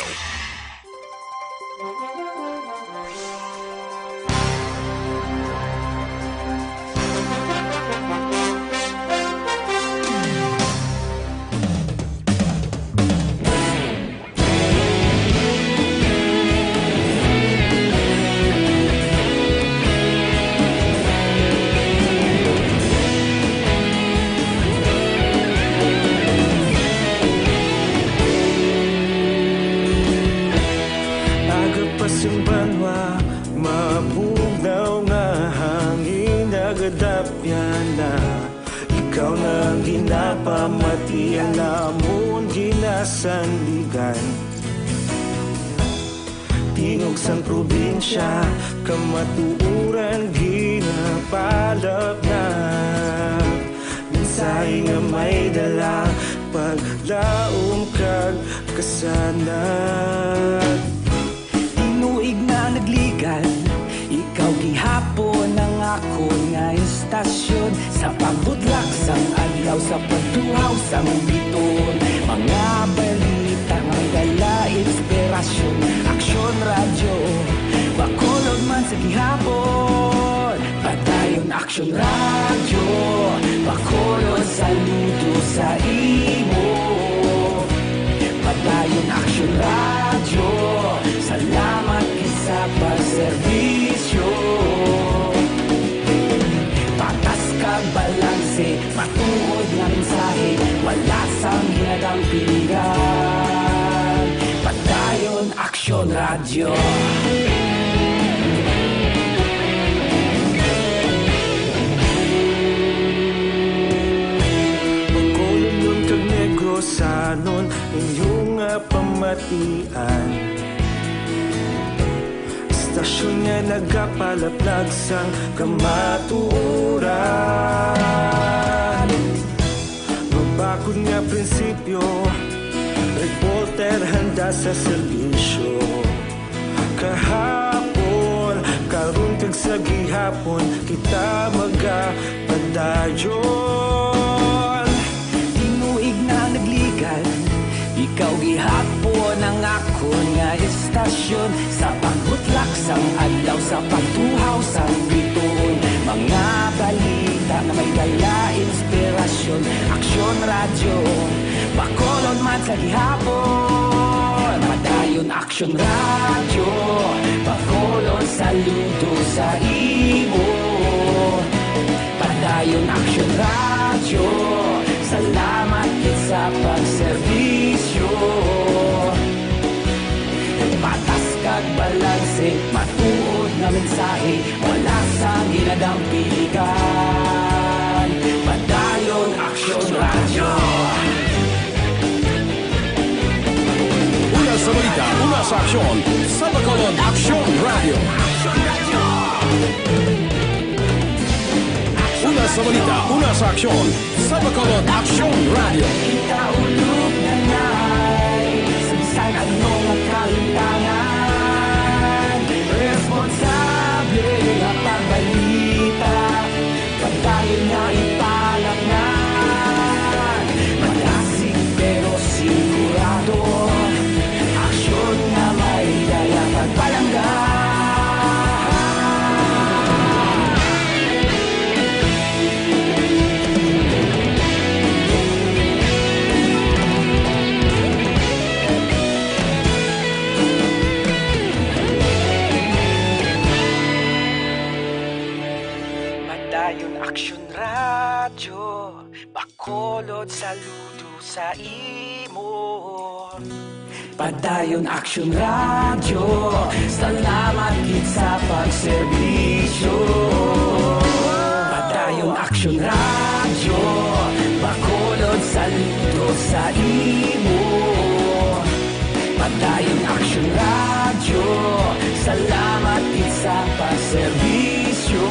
Banwa, mabugnaw nga hangin nagadapyan na. Ikaw na ang ginapamati, ang amon ginasandigan. Tingog sang probinsya, kamatuoran ginapalapnag. Mensahe nga may dala, paglaom kag kasanag. Tinuig na nagligad, ikaw gihapon ang akon nga istasyon. Sa pagbutlak sang adlaw, sa pagtuhaw sang bituon, mga balita nga may dala inspirasyon. Aksyon Radyo, Bacolod man sa gihapon. Padayon Aksyon Radyo, Bacolod, saludo sa imo. Padayon Aksyon Radyo, salamat gid sa pagserbisyo. Patas kag balanse, matuod nga mensahe, wala sang ginadampigan. Padayon Aksyon Radyo. Bacolodnon kag Negrosanon, inyo nga pamatian. Istasyon nga nagapalaplag sang kamatuoran. Mabakod nga prinsipyo, reporter handa sa serbisyo. Kahapon, karon kag sa gihapon, kita magapadayon. Tinuig na nagligad, ikaw gihapon ang akon nga istasyon. Sa pagbutlak sang adlaw, sa pagtuhaw sang bituon, mga balita nga may dala inspirasyon. Aksyon Radyo, Bacolod man sa gihapon. Padayon Aksyon Radyo, Bacolod, saludo sa imo. Padayon Aksyon Radyo, salamat gid sa pagserbisyo. Patas kag balanse, matuod nga mensahe, wala sang ginadampigan. Padayon Aksyon Radyo. Una sa balita, una sa aksyon, sa Bacolod Aksyon Radyo. Una sa balita, una sa aksyon, sa Bacolod Aksyon Radyo. Kita ulog na nay, sa bisan ano nga kalimtangan, responsable nga pagbalita. Padayon nga ipalapngan, malasig pero sigurado. Aksyon nga may dala pagpalangga. Padayon Aksyon Radyo, Bacolod, saludo sa imo. Padayon Aksyon Radyo, salamat gid sa pagserbisyo. Padayon Aksyon Radyo, Bacolod, saludo sa imo. Padayon Aksyon Radyo, salamat gid sa pagserbisyo.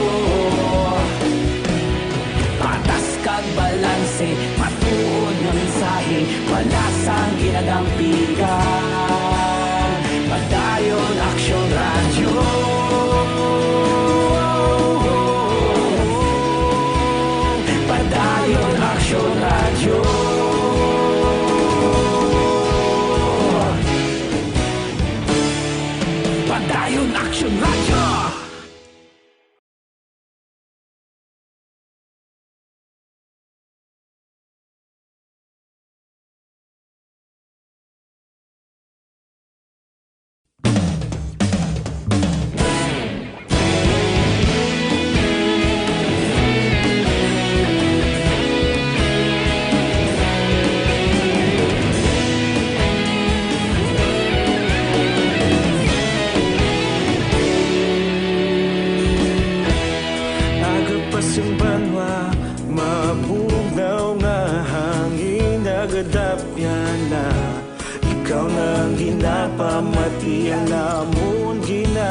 Patas kag balanse, matuod nga mensahe, wala sang ginadampigan. Padayon Aksyon Radyo. Padayon Aksyon Radyo. Padayon Aksyon Radyo.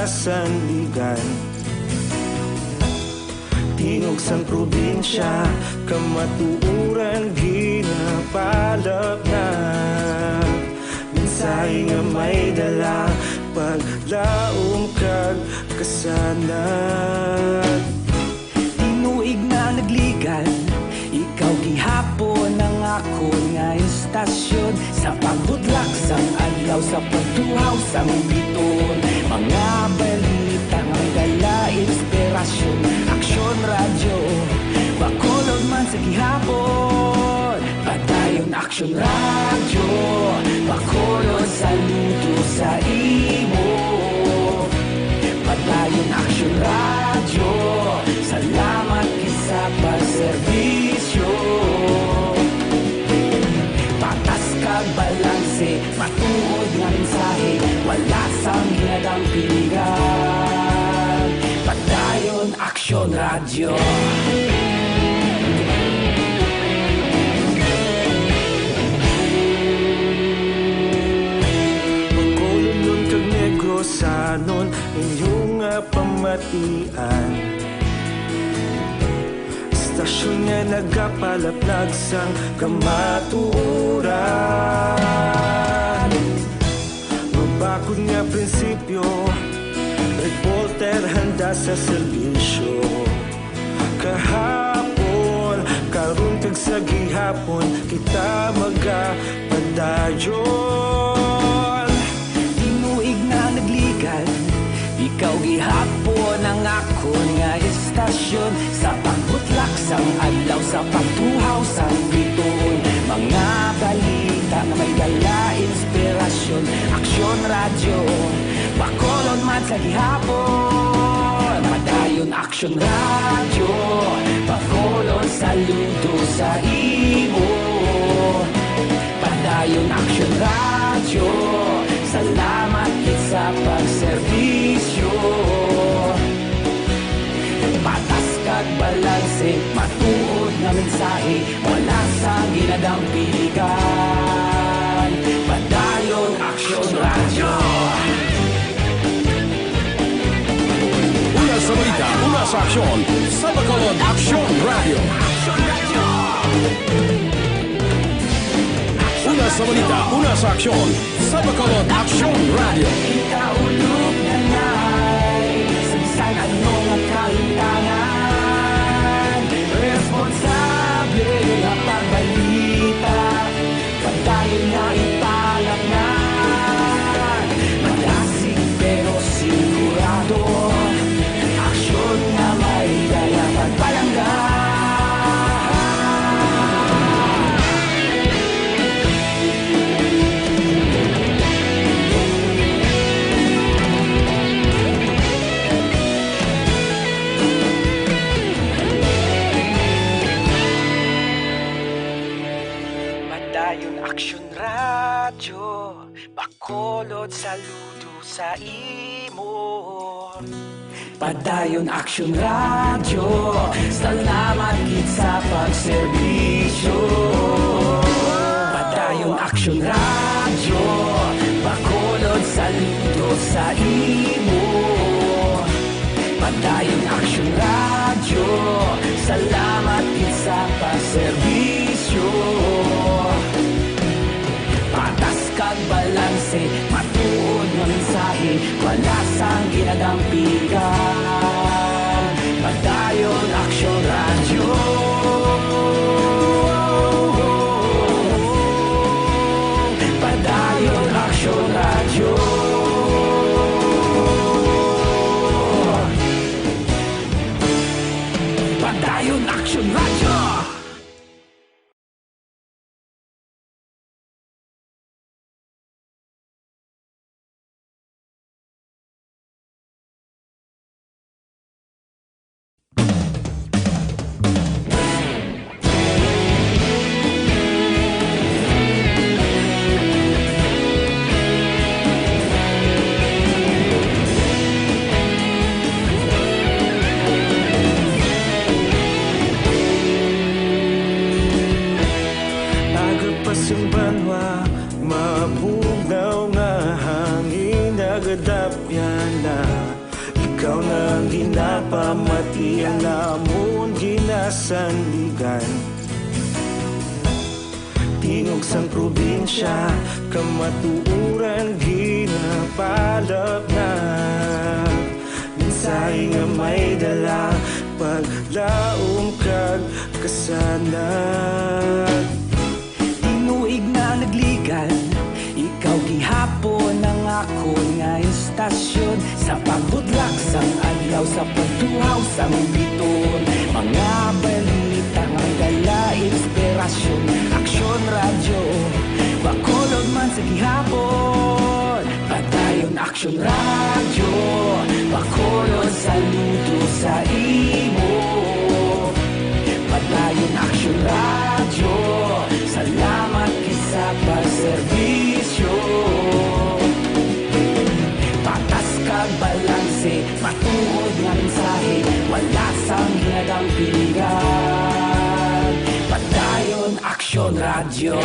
sandigan. Tingog sang probinsya, kamatuoran ginapalapnag. Mensahe nga may dala, paglaom kag kasanag. Tinuig na nagligan, ikaw gihapon ang akon nga istasyon. Sa pagbutlak sang adlaw, sa pagtuhaw sang bituon, mga balita nga may dala inspirasyon. Aksyon Radyo, Bacolod man sa gihapon. Padayon Aksyon Radyo, Bacolod, saludo sa imo. Padayon Aksyon Radyo, salamat gid sa pagserbisyo. Patas kag balanse, matuod nga mensahe, wala sang ginadampingan. Padayon Aksyon Radyo. Bacolodnon kag Negrosanon, inyo nga pamatian. Istasyon nga nagapalaplag sang kamatuoran. Mabakod nga prinsipyo, reporter handa sa serbisyo. Kahapon, karon kag sa gihapon, kita magapadayon. Tinuig na nagligan, ikaw gihapon ang akon nga istasyon. Sa pagbutlak sang adlaw, sa pagtuhaw sang bituon, mga balita nga may dala inspirasyon. Aksyon Radyo, Bacolod man sa gihapon. Padayon Aksyon Radyo, Bacolod, saludo sa imo. Padayon Aksyon Radyo, salamat gid sa pagserbisyo. Patas kag balanse, matuod nga mensahe, wala sang ginadampingan. Padayon Aksyon Radyo. Una sa balita, una sa aksyon, sa Bacolod Aksyon Radyo. Una sa balita, una sa aksyon, sa Bacolod Aksyon Radyo. Ikaulog na na'y sa bisan ano nga kahitangan, responsable nga pagbalita. Padayon nga ipalapngan, madasig pero sigurado. Aksyon nga may dala pagpalangga. Padayon Aksyon Radyo, Bacolod, saludo sa imo. Padayon Aksyon Radyo, salamat gid sa pagserbisyo. Padayon Aksyon Radyo, Bacolod, saludo sa imo. Padayon Aksyon Radyo, salamat gid sa pagserbisyo. Patas kag balanse, matuod nga mensahe, wala sang ginadampigan. Padayon Aksyon Radyo. Padayon Aksyon Radyo. Padayon Aksyon Radyo. Ikaw na ang ginapamati, ang namon ginasandigan. Tingog sang probinsya, kamatuoran ginapalapnag. Mensahe nga may dala, paglaom kag kasanag. Tinuig na nagligan, ikaw gihapon ang akon nga istasyon. Sa pagbutlak sang adlaw, sa pagtuhaw sang bituon, mga balita nga may dala inspirasyon. Aksyon Radyo, Bacolod man sa gihapon. Padayon Aksyon Radyo, Bacolod, saludo sa imo. Padayon Aksyon Radyo, salamat gid sa pagserbisyo. Patas kag balanse, matuod nga mensahe, wala sang ginadampingan. Padayon Aksyon Radyo.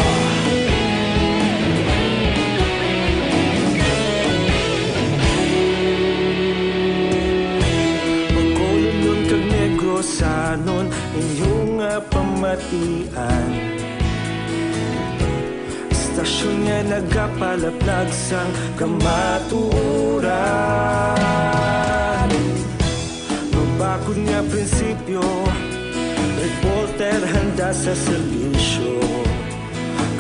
Bacolodnon kag Negrosanon, inyo nga pamatian. Istasyon nga nagapalaplag sang kamatuoran. Mabakod nga prinsipyo, reporter handa sa serbisyo.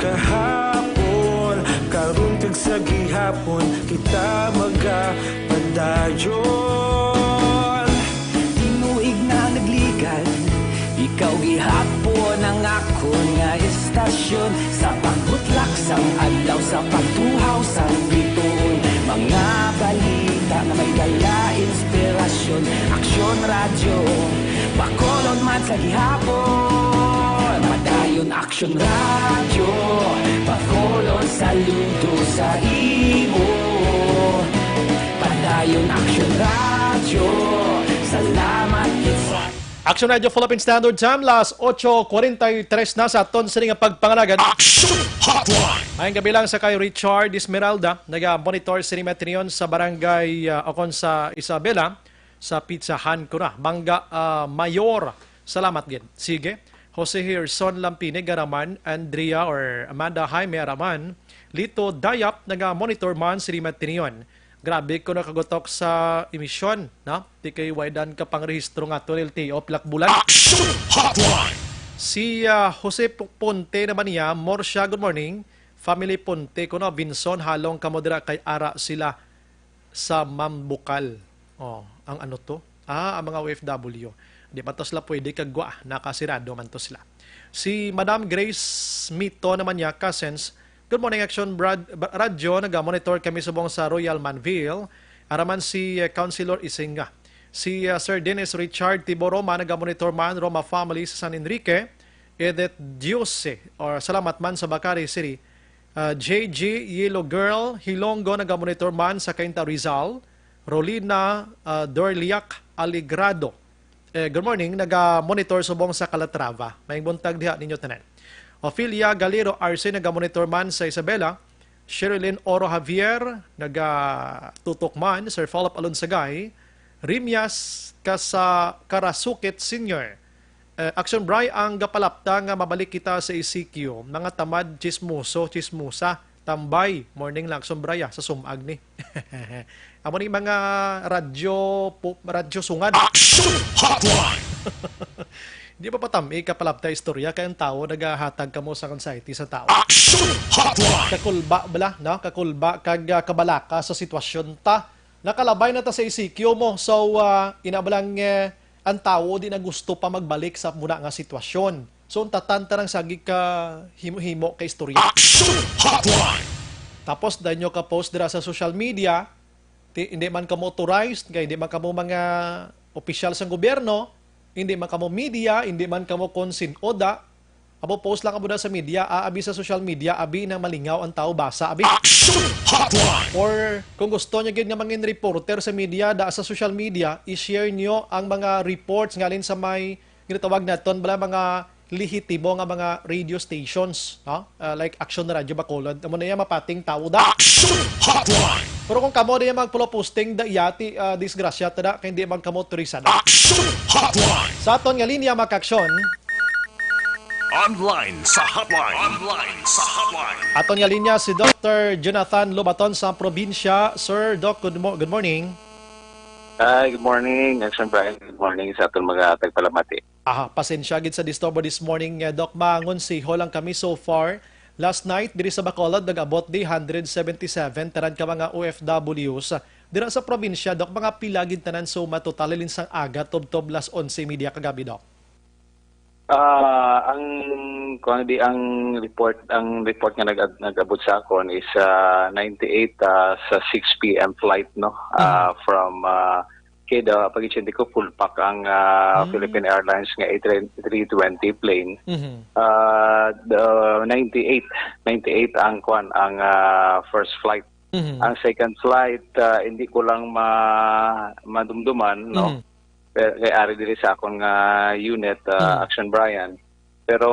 Kahapon, karon kag sa gihapon, kita magapadayon. Tinuig na nagligan, ikaw gihapon ang akon nga istasyon. Sa pagbutlak sang adlaw, sa pagtuhaw sang bituon, mga balita nga may dala inspirasyon. Aksyon Radyo, Bacolod man sa gihapon. Padayon Aksyon Radyo, Bacolod, saludo sa imo. Padayon Aksyon Radyo, salamat gid sa Aksyon Radyo Philippine Standard Time, las ocho cuarenta y tres na sa aton sini nga pagpangalagan. Action Hotline! Mayong gabi lang sa kay Richard Esmeralda, naga-monitor sini Metrion sa barangay, ah, o kon sa Isabela, sa Pizza Han ko na. Mangga, ah, Mayor, salamat gid. Sige. Jose Herson Lampine, Garaman, Andrea or Amanda Jaime Araman, Lito Dayap, naga-monitor man sini Metrion. Grabe ko nakagutok sa emisyon, no? Di kay waidan ka pang rehistro nga to, L T O, pilak bulan. Action Hotline! Si, ah, Jose P-, Ponte naman niya, Morsia, good morning. Family Ponte, kuno, Vinson, halong kamo dira kay ara sila sa Mambukal. Oh, ang ano to? Ah, ang mga O F W. Di man to sila pwede kagwa, nakasirado man to sila. Si Madam Grace Mito naman niya, Cousins, good morning, Action Brad, Ba-, Radyo. Naga-monitor kami subong sa Royal Manville. Araman si, eh, Councilor Isinga. Si, ah, Sir Dennis Richard Tibo Roma, naga-monitor man, Roma family sa San Enrique. Edith Diose, or salamat man sa Bakari City. Ah, J G Yellow Girl Hilonggo, naga-monitor man sa Cainta, Rizal. Rolina, ah, Dorliac Aligrado. Eh, good morning, naga-monitor subong sa Calatrava. Maayong buntag diha ninyo tanan. Ophelia Galero Arce, naga-monitor man sa Isabela. Sherilyn Oro Javier, nagatutok man. Sir Philip Alonsagay. Rimias Kasa-, Karasukit Senior. Eh, Action Bry, ang gapalapta nga mabalik kita sa E C Q, mga tamad, chismoso, chismosa, tambay. Morning lang, Action Bry, ah, sa sumag ni. Amo ni mga radyo po, radyo sungad. Action Hotline! Di ba patami kapalapta istorya kay ang tao nagahatag kamo sa anxiety sa tao? Action Hotline! Kakulba bala, no? Kakulba kag, ah, kabalaka sa sitwasyon ta. Nakalabay na ta sa E C Q mo. So, ah, ina ba lang, eh, ang tawo di na gusto pa magbalik sa muna nga sitwasyon. So, untatan ta nang sagig ka himo-himo ka istorya. Action Hotline! Tapos, dahil nyo ka-post dira sa social media, ti-, hindi man kamo authorized, kay hindi man kamo mga opisyal sa gobyerno, hindi man kamo media, hindi man kamo konsin-oda, abo post lang abo na sa media, ah, abi sa social media, abi nang malingaw ang tao basa, abi. Action Hotline! Or kung gusto niyo gid nga mangin reporter sa media, da sa social media, i-share niyo ang mga reports ngalin sa may ginatawag naton bala mga lehitimo nga mga radio stations, no? Ah, like Action Radio Bacolod. Amo na iya mapating tao da. Action Hotline! Pero kung kamo di magpulo posting, da yati, ah, disgrasya, tada, kay di man kamo turisada. Action Hotline! Sa aton nga linya, mga kaaksyon. Online sa Hotline. Online sa Hotline. Aton nga linya si Doctor Jonathan Lobaton sa probinsya. Sir Doc, good mo-, good morning. Hi, good morning, Action Brian. Good morning sa aton mga tagpalamati. Aha, pasensya gid sa disturbo this morning, eh, Doc. Mangon si ho lang kami so far. Last night, diri sa Bacolod, nag-abot di hundred seventy-seven tanan ka mga O F Ws. Dira sa probinsya, Doc, mga pila gid tanan so matotal halin sang aga tubtob las onse media kagabi, Doc? Ah, ang, kung di ang report, ang report nga nag-, nag-abot sa akon is, ah, ninety-eight, ah, sa six P M flight, no? Ah, Mhm. From, ah, kay da, pag-intindi ko, full pack ang, ah, Mm. Philippine Airlines nga A three twenty plane. Mhm. Ah, the ninety-eight, ninety-eight ang, kwan, ang, ah, first flight. Mhm. Ang second flight, ah, hindi ko lang ma-, madumduman, no? Mhm. Pero kay ari diri sa akon nga unit, ah, Mhm. Action Brian. Pero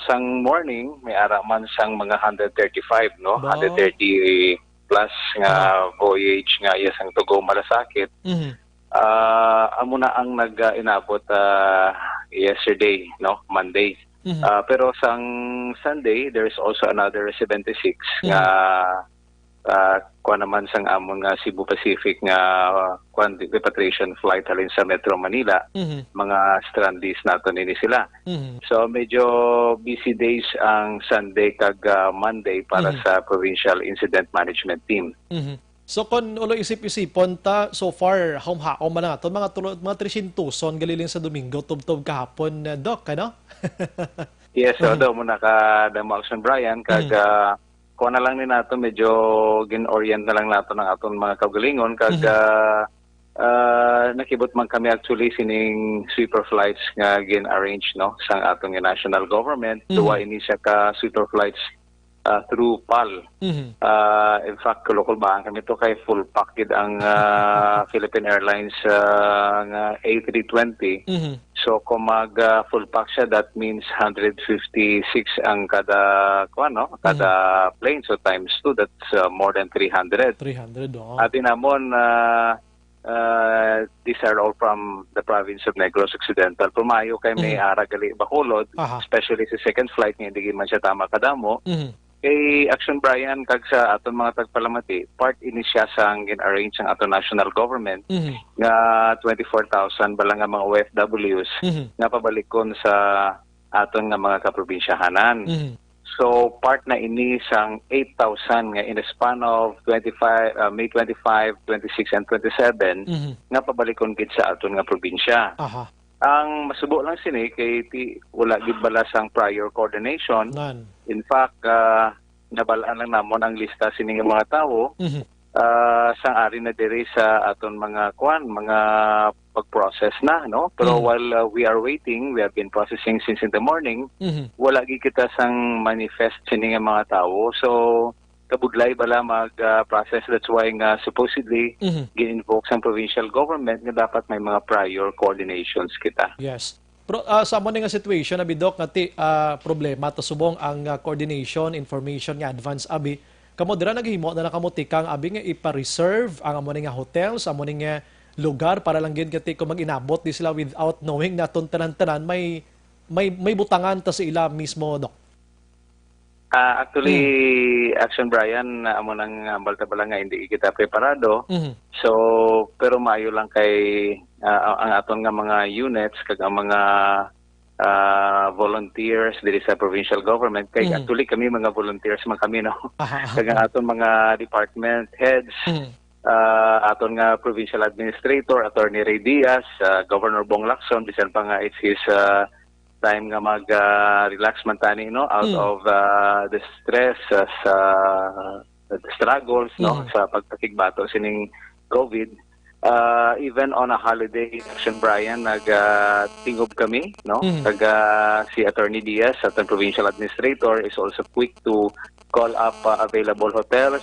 sang morning, may ara man sang mga hundred thirty-five, no? Ba? Hundred thirty plus nga Ba? Voyage nga iya sang Tuguma, Malasakit. Mhm. Ah, amo na ang nag, ah, inabot, ah, yesterday, no? Monday. Mhm. Ah, pero sang Sunday, there's also another seventy-six Mhm. nga, ah, kuwan naman sang amon nga Cebu Pacific nga, ah, kuwan, repatriation flight halin sa Metro Manila. Mhm. Mga strandees nato nini sila. Mhm. So, medyo busy days ang Sunday kag, ah, Monday para Mhm. sa Provincial Incident Management Team. Mhm. So, kon ulo isip-isipon ta, so far, haom-haom man naton, mga tulo, mga tresyentoson gali lang sa Domingo, tubtob kahapon, eh, Doc, ano? Yes, so, Mhm. daw mo nakadamo, Action Brian, kag, Mhm. ah, kuha na lang ni nato, medyo gin-orient na lang nato ng aton mga kaugalingon, kag, Mhm. ah, ah, nakibot man kami actually sining sweeper flights nga gin-arrange, no, sang aton nga national government. Mhm. Duwa ini siya ka sweeper flights ah, through pal. Mhm. Ah, in fact, kulokol ba kami to kay full pack gid ang, ah, Philippine Airlines, ah, nga A three twenty. Mhm. So, kung mag, ah, full pack siya, that means hundred fifty-six ang kada, kuwan, no? Kada Mhm. plane. So, times two, that's, ah, more than three hundred. Three hundred, oo. Abi namon, ah, Uh, these are all from the province of Negros Occidental. Pero maayo kay may Mhm. ara gali Bacolod, Aha. especially sa second flight nga hindi man siya tama kadamo. Mhm. Kay Action Brian kag sa aton mga tagpalamati, part ini siya sa gin-arrange ang aton national government Mhm. nga twenty-four thousand bala nga mga O F Ws Mhm. nga pabalikon sa aton nga mga kaprobinsyahanan. Mhm. So, part na ini sang eight thousand nga in the span of twenty-five, ah, May twenty-five, twenty-six, and twenty-seven Mhm. nga pabalikon gid sa aton nga probinsya. Aha. Ang masubo lang sini kay ti-, wala gid bala sang prior coordination. Nan. In fact, ah, nabal-an lang namon ang lista sini nga mga tawo. Mhm. Ah, sang ari na diri sa aton mga, kuan, mga pag-process na, no? Pero Mhm. while, ah, we are waiting, we have been processing since in the morning, Mhm. wala gid kita sang manifest sini nga mga tawo. So, kabudlay bala mag, ah, process. That's why nga supposedly Mhm. gin-invoke sang provincial government nga dapat may mga prior coordinations kita. Yes. Pero, ah, sa amo ni nga situation, abi, Doc, nga ti, ah, problema to subong ang, ah, coordination, information nga advance, abi. Kamo dira naghimo na lang kamo tikang, abi, nga ipa-reserve ang amo ni nga hotels, amo ni nga lugar para lang gid nga ti kung mag-inabot di sila without knowing naton tanan-tanan may, may, may butangan ta sa ila mismo, Doc. Ah, actually, Hmm. Action Brian, na amo nang hambal ta bala nga hindi kita preparado. Mhm. So, pero maayo lang kay, ah, ang aton nga mga units kag ang mga, ah, volunteers diri sa provincial government. Kay Mhm. actually kami mga volunteers man kami, no? Aha, Kag ang aha. aton mga department heads, Mhm. ah, aton nga provincial administrator, Attorney Ray Diaz, ah, Governor Bong Lacson, bisan pa nga it's his, ah, time nga mag, ah, relax man tani, no, out Mm. of, ah, the stress, ah, sa the struggles, no, Mm. sa pagpakigbato sining COVID. Ah, even on a holiday, Action Brian, nag, ah, tingob kami, no? Mm. Kag, ah, si Attorney Diaz, aton provincial administrator, is also quick to call up, ah, available hotels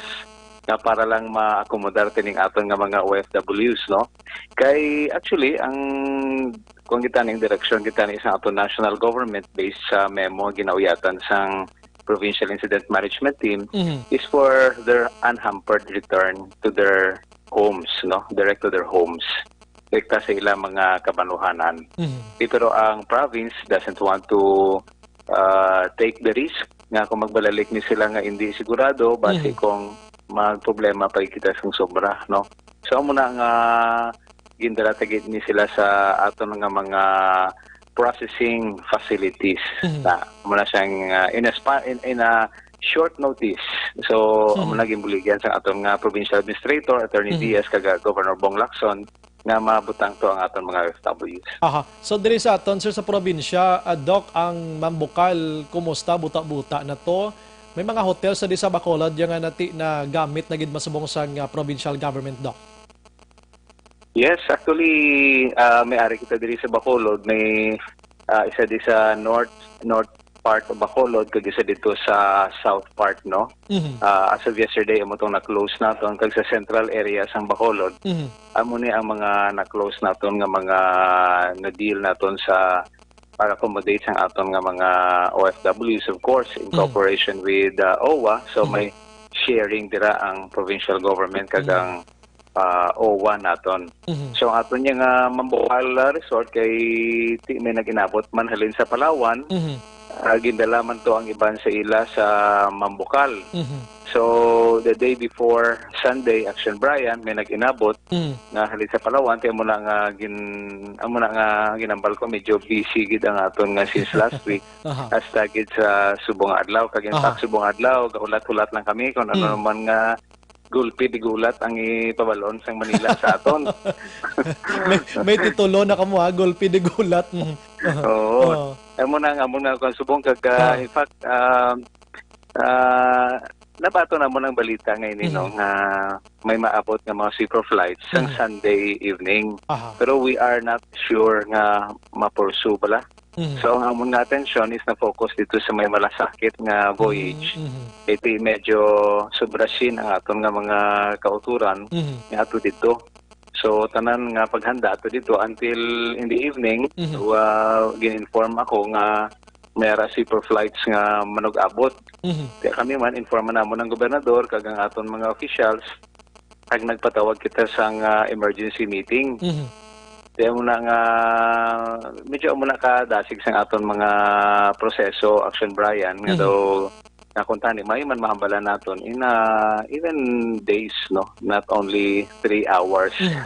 nga para lang ma-accommodar tining aton nga mga O F Ws, no? Kay actually, ang kung kita ning direksyon kita ni sa aton national government based sa memo ginauyatan sang Provincial Incident Management Team Mhm. is for their unhampered return to their homes, no? Direct to their homes. Direkta sa ilang mga kabanuhanan. Mhm. Di, pero ang province doesn't want to, ah, take the risk nga kung magbalalik ni sila nga hindi sigurado, basi Mhm. kung magproblema pa kita sang sobra, no? So, amo na nga gindala ta gid ni sila sa aton nga mga processing facilities. Mhm. Na, amo na siyang, ah, in a spa-, in, in a short notice. So, amo Mhm. na ginbuligyan sa aton nga provincial administrator, Attorney Mhm. Diaz, kag, ah, Governor Bong Lacson, nga mabutang to ang aton mga O F Ws. Aha. So, diri sa aton, sir, sa probinsya, ah, Doc, ang Mambukal, kumusta? Buta-buta na to? May mga hotel sa di sa Bacolod, yung nga nati na gamit na gid masubong sang, ah, provincial government, Doc? Yes, actually, ah, may ari kita diri sa Bacolod. May, ah, isa di sa north, north part of Bacolod, kag isa dito sa south part, no? Mhm. Ah, as of yesterday, amo tong na-close naton. Kag sa central area sang Bacolod, Mhm. amo ni ang mga na-close naton nga mga na-deal naton sa para accommodate sang aton nga mga O F Ws, of course, in Mhm. cooperation with, ah, O W A. So, Mhm. may sharing dira ang provincial government kag Mhm. ang, ah, O W A naton. Mhm. So, ang aton niya nga Mambukal, ah, resort kay ti-, may nag-inabot man halin sa Palawan. Mhm. Ah, gindala man to ang iban sa ila sa Mambukal. Mhm. So, the day before Sunday, Action Brian, may nag-inabot Mm. nga halin sa Palawan, kay amo na nga gin-, amo na nga ginambal ko, medyo busy gid ang aton nga since last week, Aha. hasta gid sa subong nga adlaw. Kag in Aha. fact, subong nga adlaw, gahulat-hulat lang kami kung ano Mm. naman nga gulpi di gulat ang ipabalon sang Manila sa aton. May, may titulo na kamo, ha? Gulpi di gulat. Mm. Oo. Oo. Amo na nga, amo na kung subong kag, ah, Ah. in fact, ah, ah, nabato na mo ng balita nga ini, no, Mhm. nga may maabot nga mga sweeper flights sang Mhm. Sunday evening. Aha. Pero we are not sure nga ma-pursue bala. Mhm. So, ang amon nga atensyon is na-focus dito sa may malasakit nga voyage. Mhm, mhm. Iti medyo sobrasin ang aton nga mga kauturan Mhm. nga ato dito. So, tanan nga paghanda ato dito until in the evening, Mhm. wa-, gin-inform ako nga may ara sweeper flights nga manug-abot. Mhm. Kaya kami man, informa namon ang gobernador kag ang aton mga officials, kag nagpatawag kita sang, ah, emergency meeting. Mhm. Kaya mo na nga, medyo amo na kadasig sang aton mga proseso, Action Brian, nga Mhm. daw nga kung tani, may man mahambalan naton in, ah, even days, no? Not only three hours. Mm.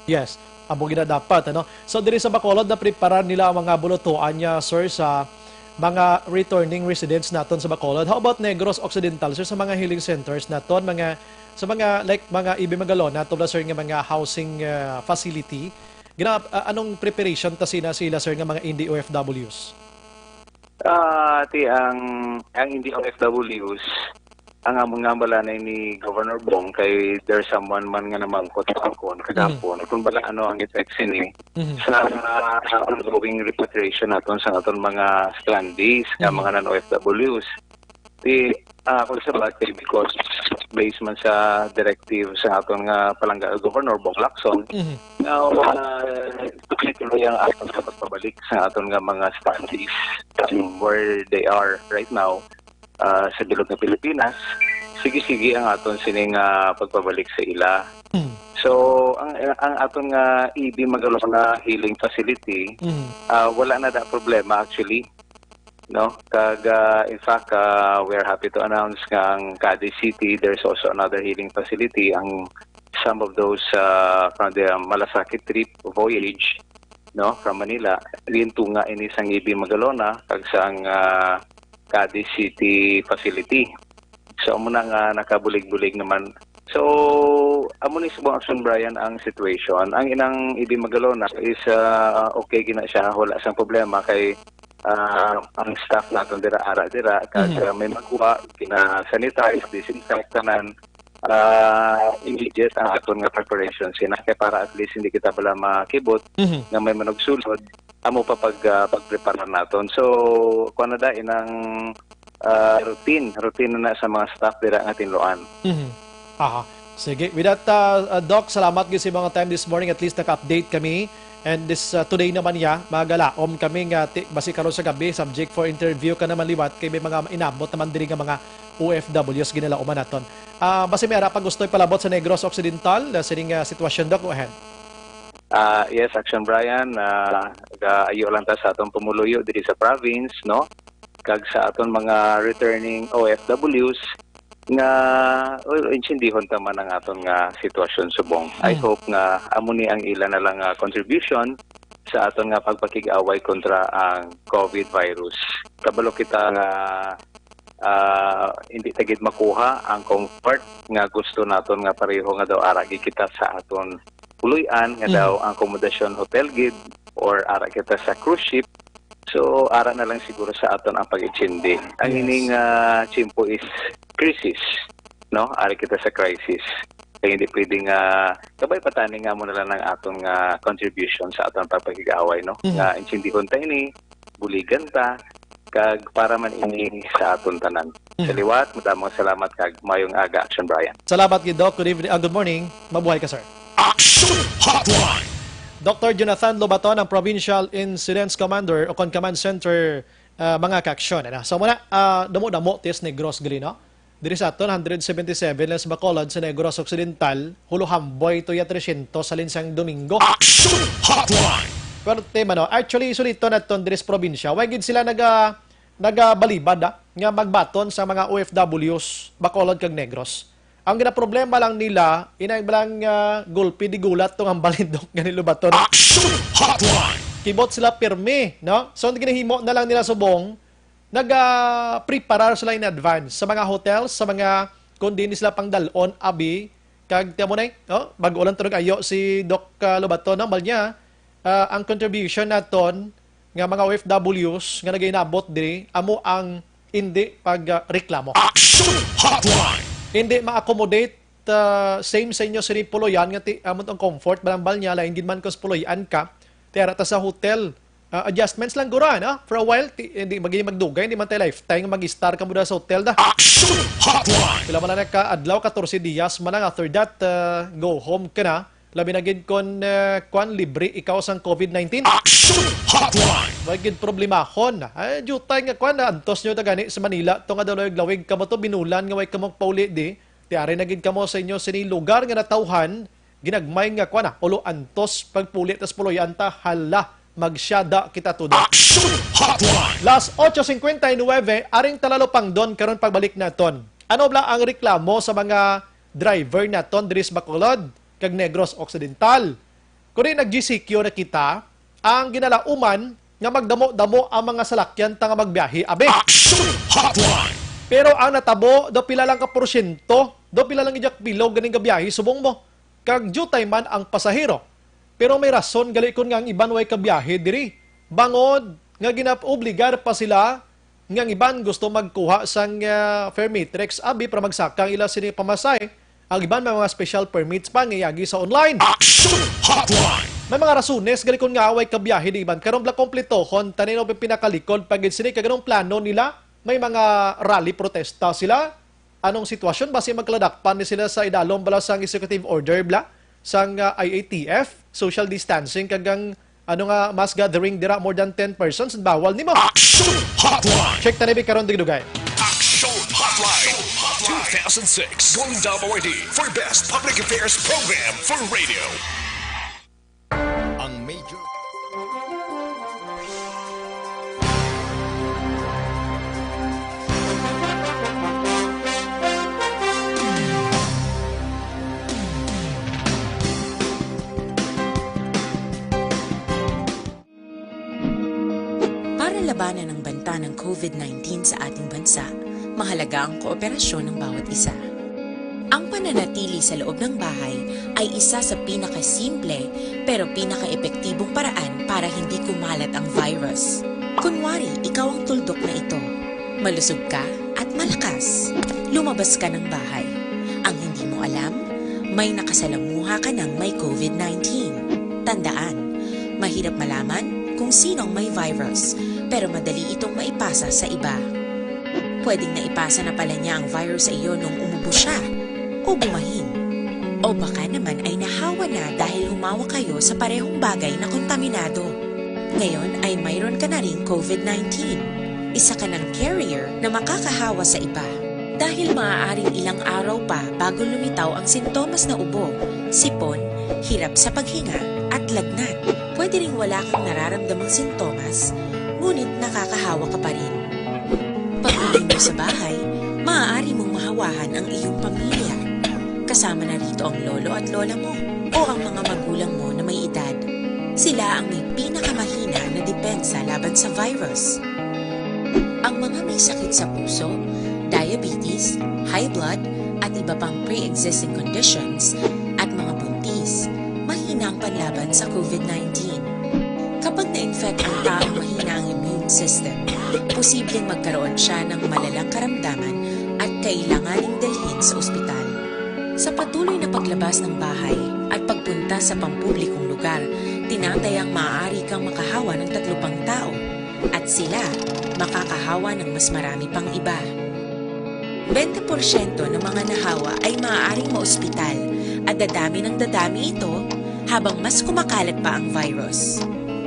Yes. Amo gina dapat, ano? So, diri sa Bacolod, napreparar nila ang mga bulutuan niya, sir, sa mga returning residents naton sa Bacolod. How about Negros Occidental, sir, sa mga healing centers naton, mga, sa mga, like, mga ibi magalona, tubla, sir, nga mga housing, ah, facility? Gina-, ah, anong preparation ta sina sila, sir, nga mga hindi O F Ws? Ah, ti ang, ang hindi O F Ws, ang amon nga hambalanay ni Governor Bong kay there's someone man nga namangkot sa akon kagahapon. Mm. Kung bala ano ang effect sini Mhm. sa, ah, ongoing repatriation naton sa aton mga strandees nga Mhm. mga non-O F Ws. Ti, ah, kung sa bagay, because based man sa directive sa aton nga palangga Governor Bong Lacson, Mhm. now, ah, tuloy-tuloy ang aton sa pagpabalik sa aton nga mga strandees where they are right now, ah, sa bilog nga Pilipinas, sige-sige ang aton sining, ah, pagpabalik sa ila. Mm. So, ang, ang aton nga E B Magalona Healing Facility, Mm. ah, wala na da problema actually, no? Kag, ah, in fact, ah, we are happy to announce nga ang Cadiz City, there's also another healing facility. Ang some of those, ah, from the Malasakit trip voyage, no, from Manila, gintunga ini sang E B Magalona kag sang, ah, Cadiz City facility. So, amo na nga nakabulig-bulig naman. So, amo ni subong, Action Brian, ang situation. Ang inang E B Magalona is, ah, okay gina siya, wala sang problema kay, ah, ang staff naton dira, ara dira, kag, Mhm. ah, may magkuha, gina-sanitize, disinfect, tanan. Ah, immediate ang aton nga preparation sina, kay para at least hindi kita bala makibot Mhm. nga may manugsulod, amo pa pag, ah, pagpreparar naton. So, kuwan na da, inang, ah, routine, routine na, na sa mga staff dira nga tinluan. Mhm. Aha. Sige, with that, uh, uh, Doc, salamat gid sa mga time this morning. At least naka-update kami. And this, uh, today naman niya, magalaom kami nga ti-, basi karon sa gabi, subject for interview ka naman liwat kay may mga inabot naman diri nga mga O F Ws ginalauman naton. Ah, basi may ara pa gusto ipalabot sa Negros Occidental, uh, sining, uh, sitwasyon, Doc, go ahead. Ah, yes, Action Brian, ah, gaayo lang ta sa atong pumuluyo diri sa province, no? Kag sa aton mga returning O F Ws nga, well, intindihon ta man ang aton nga sitwasyon subong. I Mm. hope nga amo ni ang ila na lang nga contribution sa aton nga pagpakig-away kontra ang COVID virus. Kabalo kita nga ah, hindi ta gid makuha ang comfort nga gusto naton nga pareho nga daw ara gid kita sa aton puloy-an nga Mhm. daw ang akomodasyon hotel gid or ara kita sa cruise ship. So ara na lang siguro sa aton ang pag-intindi. Ang Yes. ining ah, tiyempo is crisis, no? Ara kita sa crisis. Kaya hindi pwede nga kabay patani nga mo na lang ang aton nga contribution sa aton pagpakig-away, no? Mhm. Nga intindihon ta ini, buligan ta, kag para man ini sa aton tanan. Sa Mhm. liwat, madamo nga salamat kag mayong aga, Action Brian. Salamat gid, Doc. Good evening, ah, good morning. Mabuhay ka, sir. Action Hotline. Doctor Jonathan Lobaton, ang Provincial Incidents Commander o kon Command Center, ah, mga kaaksyon. Ano? So muna, ah, damo-damo tis Negros gali, no? Diri sa aton, hundred seventy-seven lang sa Bacolod, sa Negros Occidental, huluhamboy to ya tresyentos halin sang Domingo. Action Hotline. Pero tema, no, actually, sulito naton diri sa probinsya. Why gid sila naga nagabalibad, ah, nga magbaton sa mga O F Ws, Bacolod kag Negros. Ang ginaproblema lang nila, inay lang, ah, gulpi di gulat tong ang balindok nga nilubaton. Action Hotline. Kibot sila pirmi, no? So ang ginahimo na lang nila subong, nagapreparar sila in advance sa mga hotels, sa mga kung diin sila pangdalon, abi, kag tiyan mo na, no? Bag-o lang tunog ayo si Doc, ah, Lobaton, no? Bal niya, ah, ang contribution naton nga mga O F Ws nga nagainabot diri, amo ang hindi pag, ah, reklamo. Action Hotline. Hindi ma-accommodate, ah, same sa inyo sini puloyan nga ti amon ang comfort, balambal niya, lain gid man kung puloyan ka, ti ara ta sa hotel. Ah, adjustments lang gura, no? For a while, ti, hindi magiging magdugay, hindi man tayo lifetime nga mag-star ka muna sa hotel da. Action Hotline. Pila man lang ka adlaw, katorse dias man lang. After that, ah, go home ka na. Labi na gid kon, ah, kwan, libre ikaw sang COVID nineteen. Action Hotline. Wa gid problemahon. Ay, jutay nga kwan, antos nyo ta gani sa Manila. To nga daw lawig-lawig kamo to, binulan nga way kamo pauli di. Ti ari na gid kamo sa inyo sini lugar nga natawhan. Ginagmay nga kwan, ah, ulo antos pagpuli tas puloy anta, hala, magsyada kita tudo. Action Hotline. Las ocho cincuenta y nueve, aring talalupangdon karon pagbalik naton. Ano bala ang reklamo sa mga driver naton diri sa Bacolod kag Negros Occidental? Kung di nag-G C Q na kita, ang ginalauman nga magdamo-damo ang mga salakyan ta nga magbiyahe, abi. Action Hotline. Pero ang natabo, daw pila lang ka porsyento, daw pila lang ijak bilog ganing gabiyahe subong mo. Kag jutay man ang pasahero. Pero may rason gali kun nga ang iban way kabiyahe diri. Bangod nga ginaobligar pa sila nga ang iban gusto magkuha sang, ah, fare matrix, abi, para magsaka ang ila sini pamasahe. Ang iban may mga special permits pa nga iagi sa online. Action Hotline. May mga rasones gali kun nga way kabiyahe di iban. Karon bala kompletohon, tanin o pinakalikod pa gid sini kag anong plano nila? May mga rally protesta sila. Anong sitwasyon? Basi magkaladakpan ni sila sa idalom bala sang executive order bala sang, ah, I A T F, social distancing kag ang ano nga mass gathering dira more than ten persons bawal nimo. Action Hotline. Check ta ni bi karon dugay. Action Hotline. Two thousand six Golden Dove Awardee for Best Public Affairs Program for Radio. Ang major Para labanan ang banta ng COVID nineteen sa ating bansa, mahalaga ang kooperasyon ng bawat isa. Ang pananatili sa loob ng bahay ay isa sa pinakasimple pero pinakaepektibong paraan para hindi kumalat ang virus. Kunwari, ikaw ang tuldok na ito. Malusog ka at malakas. Lumabas ka ng bahay. Ang hindi mo alam, may nakasalamuha ka ng may COVID nineteen. Tandaan, mahirap malaman kung sino ang may virus, pero madali itong maipasa sa iba. Pwedeng naipasa na pala niya ang virus sa iyo nung umubo siya o bumahin. O baka naman ay nahawa na dahil humawak kayo sa parehong bagay na kontaminado. Ngayon ay mayroon ka na ring COVID nineteen. Isa ka ng carrier na makakahawa sa iba. Dahil maaaring ilang araw pa bago lumitaw ang sintomas na ubo, sipon, hirap sa paghinga, at lagnat. Pwede ring wala kang nararamdamang sintomas, ngunit nakakahawa ka pa rin. Pag-uwi mo sa bahay, maaari mong mahawahan ang iyong pamilya. Kasama na rito ang lolo at lola mo o ang mga magulang mo na may edad. Sila ang may pinakamahina na depensa laban sa virus. Ang mga may sakit sa puso, diabetes, high blood, at iba pang pre-existing conditions, at mga buntis, mahina ang panlaban sa COVID nineteen. Kapag na-infect ang taong mahina ang immune system, posibleng magkaroon siya ng malalang karamdaman at kailanganing dalhin sa ospital. Sa patuloy na paglabas ng bahay at pagpunta sa pampublikong lugar, tinatayang maaari kang makahawa ng tatlo pang tao, at sila makakahawa ng mas marami pang iba. Bente porsyento ng mga nahawa ay maaaring maospital, at dadami ng dadami ito habang mas kumakalat pa ang virus.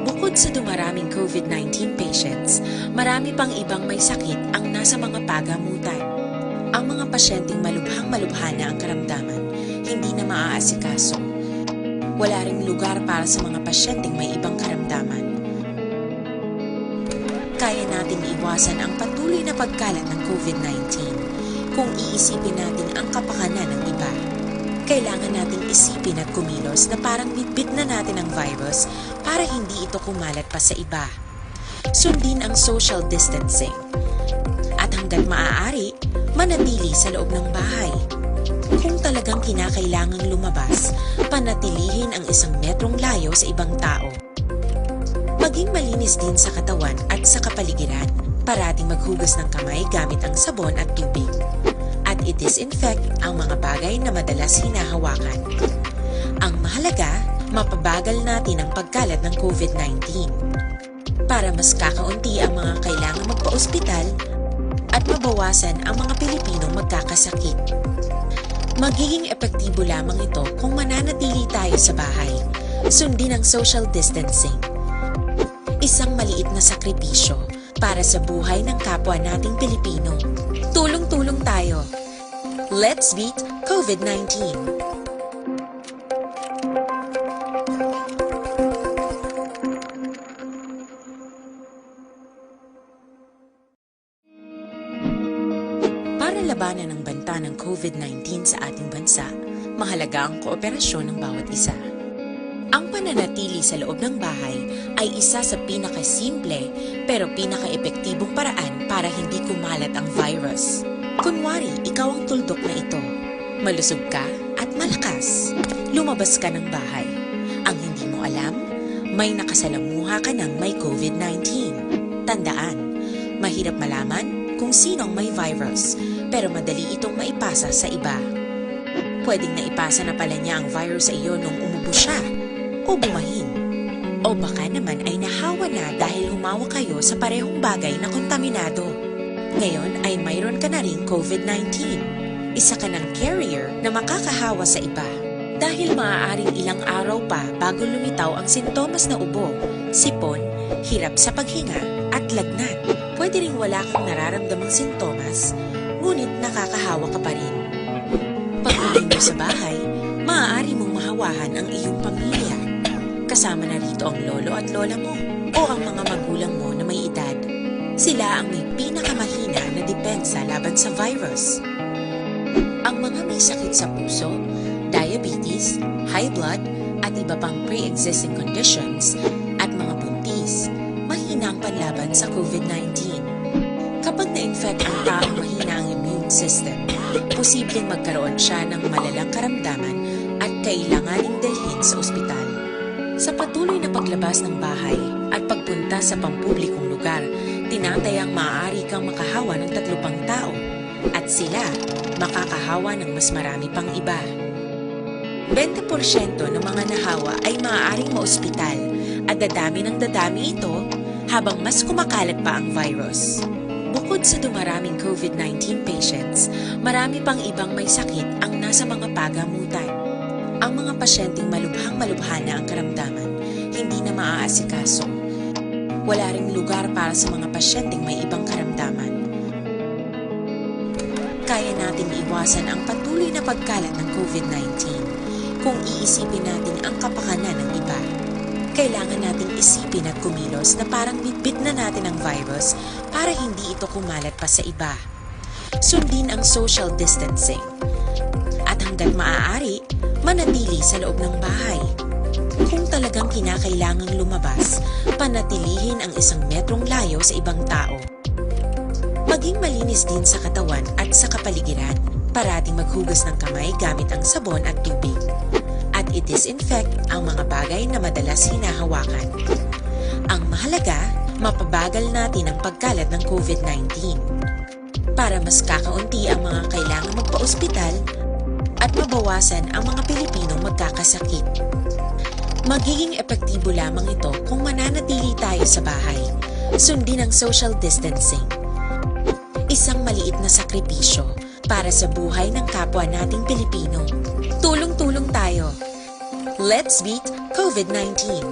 Bukod sa dumaraming COVID nineteen patients, marami pang ibang may sakit ang nasa mga pagamutan. Ang mga pasyenteng malubhang-malubha na ang karamdaman, hindi na maaasikaso. Wala ring lugar para sa mga pasyenteng may ibang karamdaman. Kaya nating iwasan ang patuloy na pagkalat ng COVID nineteen kung iisipin natin ang kapakanan ng iba. Kailangan nating isipin at kumilos na parang bitbit na natin ang virus para hindi ito kumalat pa sa iba. Sundin ang social distancing. At hanggat maaari, manatili sa loob ng bahay. Kung talagang kinakailangang lumabas, panatilihin ang isang metrong layo sa ibang tao. Maging malinis din sa katawan at sa kapaligiran. Parating maghugas ng kamay gamit ang sabon at tubig. At i-disinfect ang mga bagay na madalas hinahawakan. Ang mahalaga, mapabagal natin ang pagkalat ng COVID nineteen. Para mas kakaunti ang mga kailangang magpa-ospital at mabawasan ang mga Pilipinong magkakasakit. Magiging epektibo lamang ito kung mananatili tayo sa bahay. Sundin ang social distancing. Isang maliit na sakripisyo para sa buhay ng kapwa nating Pilipino. Tulong-tulong tayo. Let's beat COVID nineteen. Para labanan ang banta ng COVID nineteen sa ating bansa, mahalaga ang kooperasyon ng bawat isa. Ang pananatili sa loob ng bahay ay isa sa pinakasimple pero pinakaepektibong paraan para hindi kumalat ang virus. Kunwari, ikaw ang tuldok na ito. Malusog ka at malakas. Lumabas ka ng bahay. Ang hindi mo alam, may nakasalamuha ka ng may COVID nineteen. Tandaan, mahirap malaman kung sino ang may virus, pero madali itong maipasa sa iba. Pwedeng naipasa na pala niya ang virus sa iyo nung umubo siya o bumahin. O baka naman ay nahawa na dahil humawak kayo sa parehong bagay na kontaminado. Ngayon ay mayroon ka na ring COVID nineteen. Isa ka ng carrier na makakahawa sa iba. Dahil maaaring ilang araw pa bago lumitaw ang sintomas na ubo, sipon, hirap sa paghinga, at lagnat. Pwede ring wala kang nararamdamang sintomas, ngunit nakakahawa ka pa rin. Pag-uwi mo sa bahay, maaari mong mahawahan ang iyong pamilya. Kasama na rito ang lolo at lola mo o ang mga magulang mo na may edad. Sila ang may pinakamahina na depensa laban sa virus. Ang mga may sakit sa puso, diabetes, high blood, at iba pang pre-existing conditions, at mga buntis, mahina ang panlaban sa COVID nineteen. Kapag na-infect ang taong mahina ang immune system, posibleng magkaroon siya ng malalang karamdaman at kailanganing dalhin sa ospital. Sa patuloy na paglabas ng bahay at pagpunta sa pampublikong lugar, tinatayang maaari kang makahawa ng tatlo pang tao, at sila makakahawa ng mas marami pang iba. Bente porsyento ng mga nahawa ay maaaring maospital, at dadami ng dadami ito habang mas kumakalat pa ang virus. Bukod sa dumaraming COVID nineteen patients, marami pang ibang may sakit ang nasa mga pagamutan. Ang mga pasyenteng malubhang-malubha na ang karamdaman, hindi na maaasikaso. Wala ring lugar para sa mga pasyenteng may ibang karamdaman. Kaya nating iwasan ang patuloy na pagkalat ng COVID nineteen kung iisipin natin ang kapakanan ng iba. Kailangan nating isipin at kumilos na parang bitbit na natin ang virus para hindi ito kumalat pa sa iba. Sundin ang social distancing. At hanggat maaari, manatili sa loob ng bahay. Kung talagang kinakailangang lumabas, panatilihin ang isang metrong layo sa ibang tao. Maging malinis din sa katawan at sa kapaligiran. Parating maghugas ng kamay gamit ang sabon at tubig. At i-disinfect ang mga bagay na madalas hinahawakan. Ang mahalaga, mapabagal natin ang pagkalat ng COVID nineteen. Para mas kakaunti ang mga kailangang magpa-ospital at mabawasan ang mga Pilipinong magkakasakit. Magiging epektibo lamang ito kung mananatili tayo sa bahay. Sundin ang social distancing. Isang maliit na sakripisyo para sa buhay ng kapwa nating Pilipino. Tulong-tulong tayo. Let's beat COVID nineteen.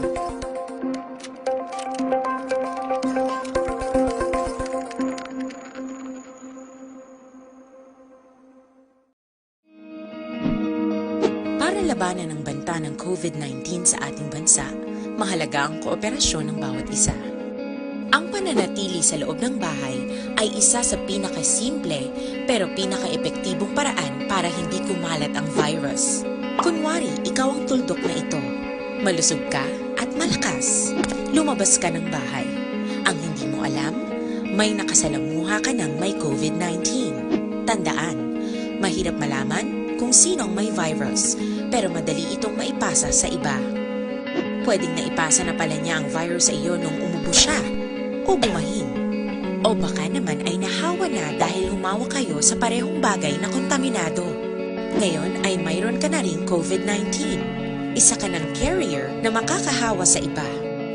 Para labanan ang banta ng COVID nineteen sa ating bansa, mahalaga ang kooperasyon ng bawat isa. Ang pananatili sa loob ng bahay ay isa sa pinakasimple pero pinakaepektibong paraan para hindi kumalat ang virus. Kunwari, ikaw ang tuldok na ito. Malusog ka at malakas. Lumabas ka ng bahay. Ang hindi mo alam, may nakasalamuha ka ng may COVID nineteen. Tandaan, mahirap malaman kung sino ang may virus, pero madali itong maipasa sa iba. Pwedeng naipasa na pala niya ang virus sa iyo nung umubo siya o bumahin. O baka naman ay nahawa na dahil humawa kayo sa parehong bagay na kontaminado. Ngayon ay mayroon ka na ring COVID nineteen. Isa ka ng carrier na makakahawa sa iba.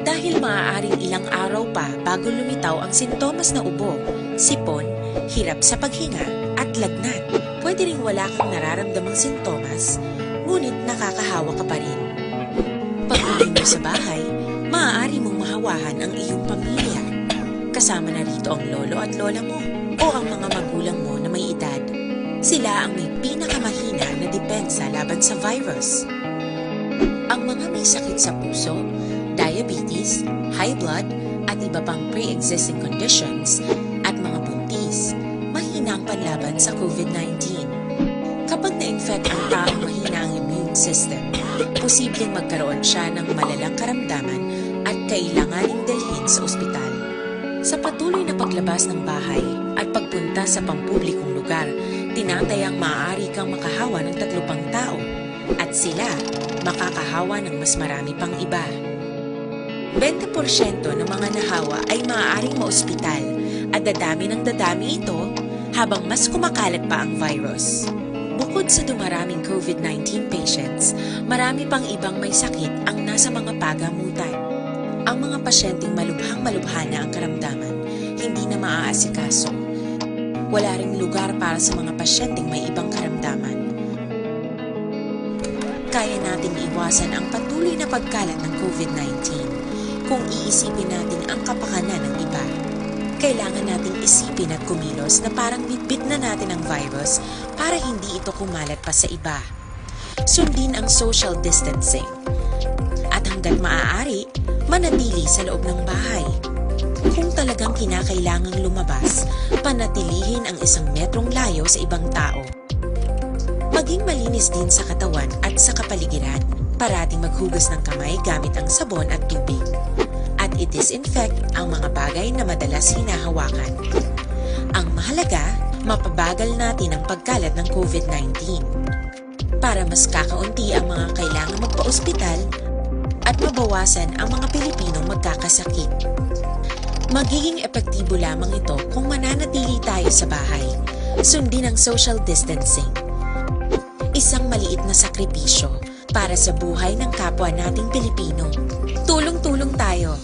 Dahil maaaring ilang araw pa bago lumitaw ang sintomas na ubo, sipon, hirap sa paghinga, at lagnat. Pwede ring wala kang nararamdamang sintomas, ngunit nakakahawa ka pa rin. Pag-uwi mo sa bahay, maaari mong mahawahan ang iyong pamilya. Kasama na rito ang lolo at lola mo o ang mga magulang mo na may edad. Sila ang may pinakamahina na depensa laban sa virus. Ang mga may sakit sa puso, diabetes, high blood, at iba pang pre-existing conditions, at mga buntis, mahina ang panlaban sa COVID nineteen. Kapag na-infect ang taong mahina ang immune system, posibleng magkaroon siya ng malalang karamdaman at kailanganing dalhin sa ospital. Sa patuloy na paglabas ng bahay at pagpunta sa pampublikong lugar, tinatayang maaari kang makahawa ng tatlo pang tao at sila makakahawa ng mas marami pang iba. Bente porsyento ng mga nahawa ay maaaring maospital at dadami ng dadami ito habang mas kumakalat pa ang virus. Bukod sa dumaraming COVID nineteen patients, marami pang ibang may sakit ang nasa mga pagamutan. Ang mga pasyenteng malubhang-malubha na ang karamdaman, hindi na maaasikaso. Wala ring lugar para sa mga pasyenteng may ibang karamdaman. Kaya nating iwasan ang patuloy na pagkalat ng COVID nineteen kung iisipin natin ang kapakanan ng iba. Kailangan nating isipin at kumilos na parang bitbit na natin ang virus para hindi ito kumalat pa sa iba. Sundin ang social distancing. At hanggat maaari, manatili sa loob ng bahay. Kung talagang kinakailangang lumabas, panatilihin ang isang metrong layo sa ibang tao. Maging malinis din sa katawan at sa kapaligiran. Parating maghugas ng kamay gamit ang sabon at tubig. At i-disinfect ang mga bagay na madalas hinahawakan. Ang mahalaga, mapabagal natin ang pagkalat ng COVID nineteen. Para mas kakaunti ang mga kailangang magpa-ospital at mabawasan ang mga Pilipinong magkakasakit. Magiging epektibo lamang ito kung mananatili tayo sa bahay. Sundin ang social distancing. Isang maliit na sakripisyo para sa buhay ng kapwa nating Pilipino. Tulong-tulong tayo.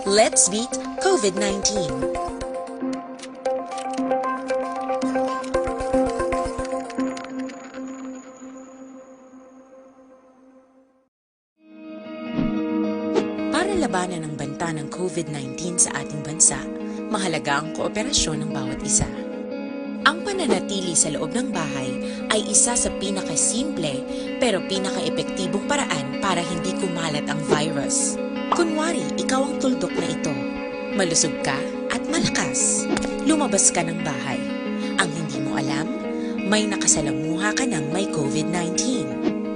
Let's beat COVID nineteen. Labanan ang banta ng COVID nineteen sa ating bansa, mahalaga ang kooperasyon ng bawat isa. Ang pananatili sa loob ng bahay ay isa sa pinakasimple pero pinakaepektibong paraan para hindi kumalat ang virus. Kunwari, ikaw ang tuldok na ito. Malusog ka at malakas. Lumabas ka ng bahay. Ang hindi mo alam, may nakasalamuha ka ng may COVID nineteen.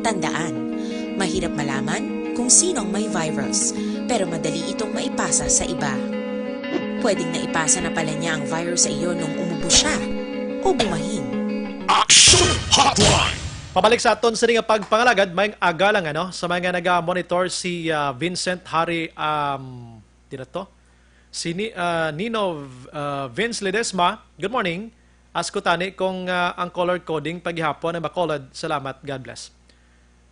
Tandaan, mahirap malaman kung sino ang may virus, pero madali itong maipasa sa iba. Pwedeng naipasa na pala niya ang virus sa iyo nung umubo siya o bumahin. Action Hotline! Pabalik sa aton sini nga pagpangalagad, may aga lang ano, sa mga naga-monitor si ah, Vincent Harry, um, di na to? Si Ni, ah, Nino ah, Vince Ledesma, good morning. Ask ko tani kung ah, ang color coding paghihapon ay Bacolod. Salamat, God bless.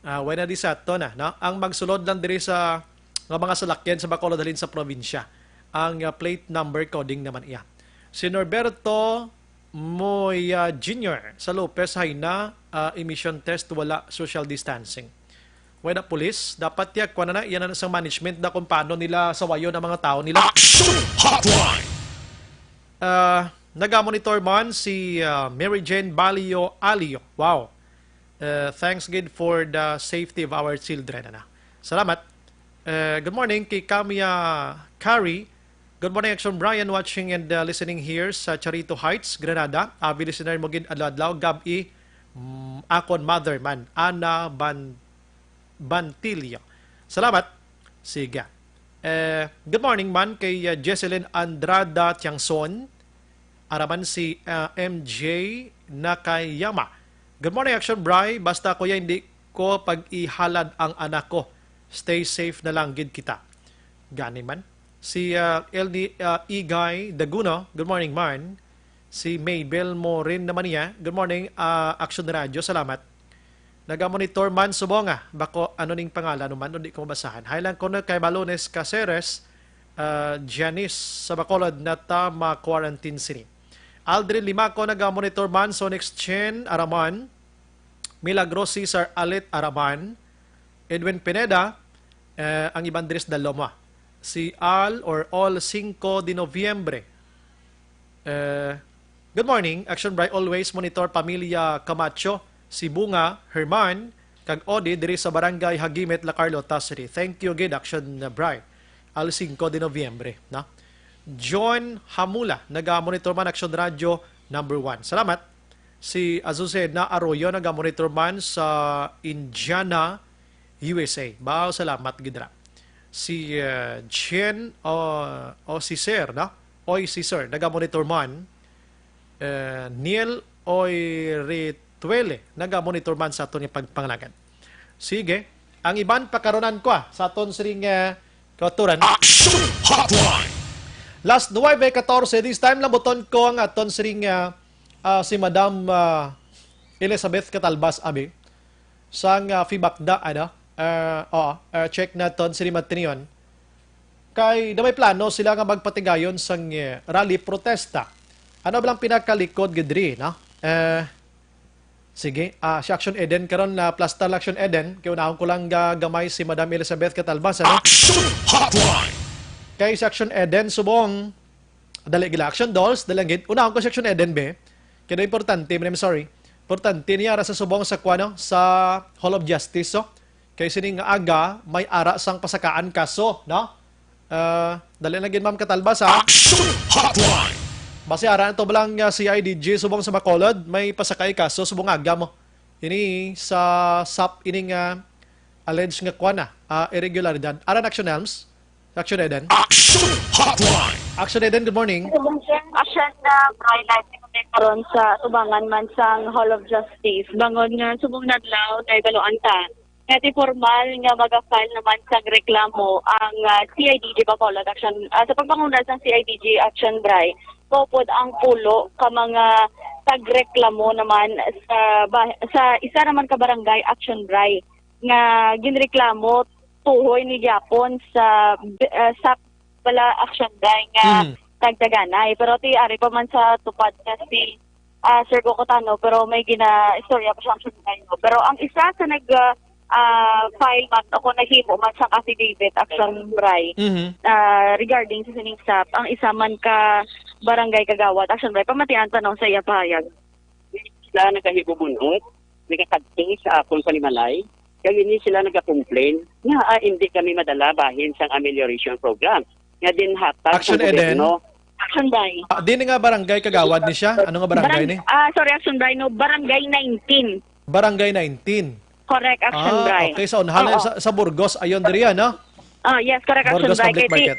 Ah, wala na di sa ato na, no? Ang magsulod lang diri sa nga mga salakyan sa Bacolod halin sa probinsya. Ang ah, plate number coding naman iya. Si Norberto Moya Junior sa Lopez, Haina, ah, emission test, wala social distancing. Wala pulis, dapat ya kuan na, yan ang isang management na kung paano nila sawayon ang mga tao nila. Action Hotline! Ah, naga-monitor man si ah, Mary Jane Balio Alio. Wow. Uh, thanks gid for the safety of our children. Ana. Salamat. Uh, good morning kay Camia Kari. Good morning, Action Brian, watching and uh, listening here sa Charito Heights, Granada. Avid listener mo gid adlaw-adlaw, gab-i, mm, akon mother man, Ana Ban Bantillo. Salamat. Sige. Eh, good morning man kay uh, Jesselyn Andrada Tiangson. Araman si uh, M J Nakayama. Good morning, Action Bry. Basta kuya, hindi ko pag-ihalad ang anak ko. Stay safe na lang gid kita. Gani man. Si uh, L D uh, Igay Daguno, good morning man. Si Mabel Morin naman niya, good morning, uh, Action Radio, salamat. Nagamonitor man subong ah, bako ano ning pangalan man, hindi ko mabasahan. Hi lang kuno kay Balones Caceres, uh, Janice sa Bacolod na ta ma-quarantine sini. Aldrin Limaco nagamonitor man, Sonic Chen Araman, Milagros Cesar Alit Araman, Edwin Pineda, eh, ang iban diri sa Daloma. Si Al or All Cinco de Noviembre. Eh, good morning. Action Bright always monitor pamilya Camacho, si Bunga, Herman, kag Odi diri sa Barangay Hagimit, La Carlota City. Thank you gid, Action Bright. Al Cinco de Noviembre, no? John Hamula, naga-monitor man Action Radio number one. Salamat. Si Azucena Arroyo, naga-monitor man sa Indiana, U S A. Baw, salamat gid ra. Si uh, Jen o, o si Sir, no? Oy, si Sir, naga-monitor man. Uh, Neil Oy Rituele, naga-monitor man sa aton nga pagpangalagad. Sige, ang iban pakaronan ko ah, sa aton siring uh, kauturan. Action Hotline! Last nuwebe katorse, this time lambuton ko ang aton siring uh, uh, si Madam uh, Elizabeth Catalbas, abi. Sang uh, Fibakda, ano? Uh, oh, uh, check naton si Matinion. Kay na may plano sila nga magpatigayon sang uh, rally protesta. Ano ba lang pinakalikod gid diri, no? Uh, sige, uh, si Action Eden karon na plastar lang Action Eden. Kay unahon ko lang uh, gamay si Madam Elizabeth Catalbas, ano? Action Hotline! Kay si Action Eden subong dali gila Action Dolls, dali gid. Unahon ko si Action Eden be. Kaya importante, I'm sorry. Importante niya ara sa subong sa kuano sa Hall of Justice, so. Kay sining nga aga may ara sang pasakaan kaso, no? Uh, dali na gid Ma'am Katalbas ha. Action Hotline. Basi ara to lang uh, C I D G subong sa Bacolod, may pasakay kaso subong aga mo. Ini sa sap ining uh, alleged nga kuana, uh, irregularidad. Aran Action Helms, Action Eden. Action Hotline. Action Eden, good morning. Action na Bright Light karon sa tubangan man sang Hall of Justice. Bangon nga subong nadlaw na ibaluan ta nga ti formal nga maga-file naman sang reklamo ang uh, C I D G Bacolod Action uh, sa pagpanguna sang C I DG Action Bray. Kaupod ang pulo ka mga tagreklamo naman sa sa isa naman ka barangay Action Bray nga ginreklamo tuhoy ni gyapon sa uh, sa pala Action Bray nga mm. Tagdaganay. Pero ti ari pa man sa tupad na si uh, Sir Bocotano, pero may gina-istorya pa siya ang Action Bray. Pero ang isa sa nag uh, ah, file man o kung nahimo man sang affidavit, Action Bray, Mhm. ah, regarding sa sining SAP, ang isa man ka barangay kagawad, Action Bray, pamatian ta, no, sa iya pahayag. Sila nagahibubunot, nagakadto sa akon panimalay, kag ini sila nagacomplain nga, ah, hindi kami madala bahin sang amelioration program nga dinhatag Action sang Eden? gobyerno. Action Bray. Ah, di ni nga barangay kagawad ni siya? Ano nga barangay Barang-, ni? ah, sorry, Action Bray, no, Barangay nineteen. Barangay nineteen. Correct, Action Ah, Bray. okay. So, unhala Oo. sa, sa Burgos, ayon diri, ano? Ah, yes, correct, Action Burgos Bray. Public Kay si, Market.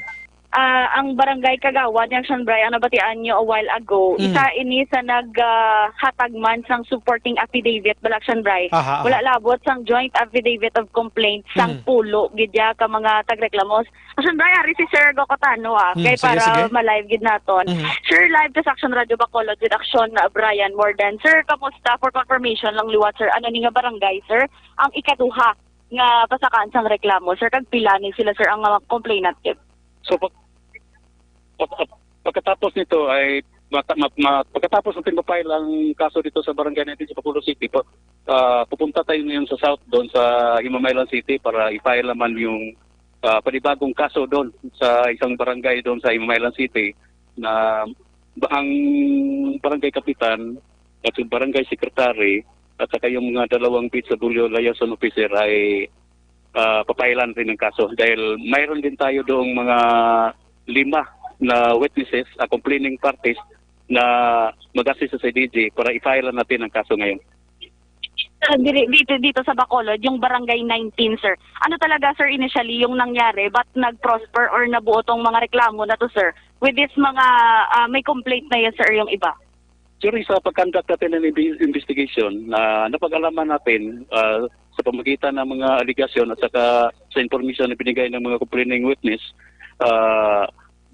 ah, ang barangay kagawad ni Action Bray, ang nabatian nyo a while ago, Mm. isa ini sa nag, ah, hatag man sang supporting affidavit, bala, Action Bray. Aha, aha. Wala labot sang joint affidavit of complaint sang Mm. pulo gid ya ka mga tagreklamo. Action Bray, ari si Sir Gokotano, ah, Mm, kay sige, para sige. ma-live gid naton. Mhm. Sir, live ka sa Action Radio Bacolod with Action, ah, Brian Morden. Sir, kamusta? For confirmation lang liwat, sir. Ano ni nga barangay, sir? Ang ikaduha nga pasakaan sang reklamo, sir, kag pila ni sila, sir, ang mga complainant gid? So, pag, pag, pag, pagkatapos nito ay mata-, ma-, ma-, pagkatapos ng pinapile ang kaso dito sa Barangay nineteen sa Bacolod City, pa-, ah, pupunta tayo ngayon sa South, doon sa Himamaylan City para i-file naman yung, ah, panibagong kaso doon sa isang barangay doon sa Himamaylan City na ba-, ang barangay kapitan at yung barangay secretary at saka yung mga dalawang P H W liaison officer ay, ah, papailan rin ang kaso dahil mayroon din tayo doong mga lima na witnesses, ah, complaining parties na mag-assist sa C D G para i-file natin ang kaso ngayon. Ah, diri-, dito, dito sa Bacolod, yung Barangay nineteen, sir. Ano talaga, sir, initially yung nangyari? Ba't nag-prosper or nabuo tong mga reklamo na to, sir? With this mga, ah, may complaint na yan, sir, yung iba? During sa pag-conduct natin ng inve-, investigation, na napag-alaman natin, ah, sa pamagitan ng mga alegasyon at saka sa information na binigay ng mga complaining witness, ah,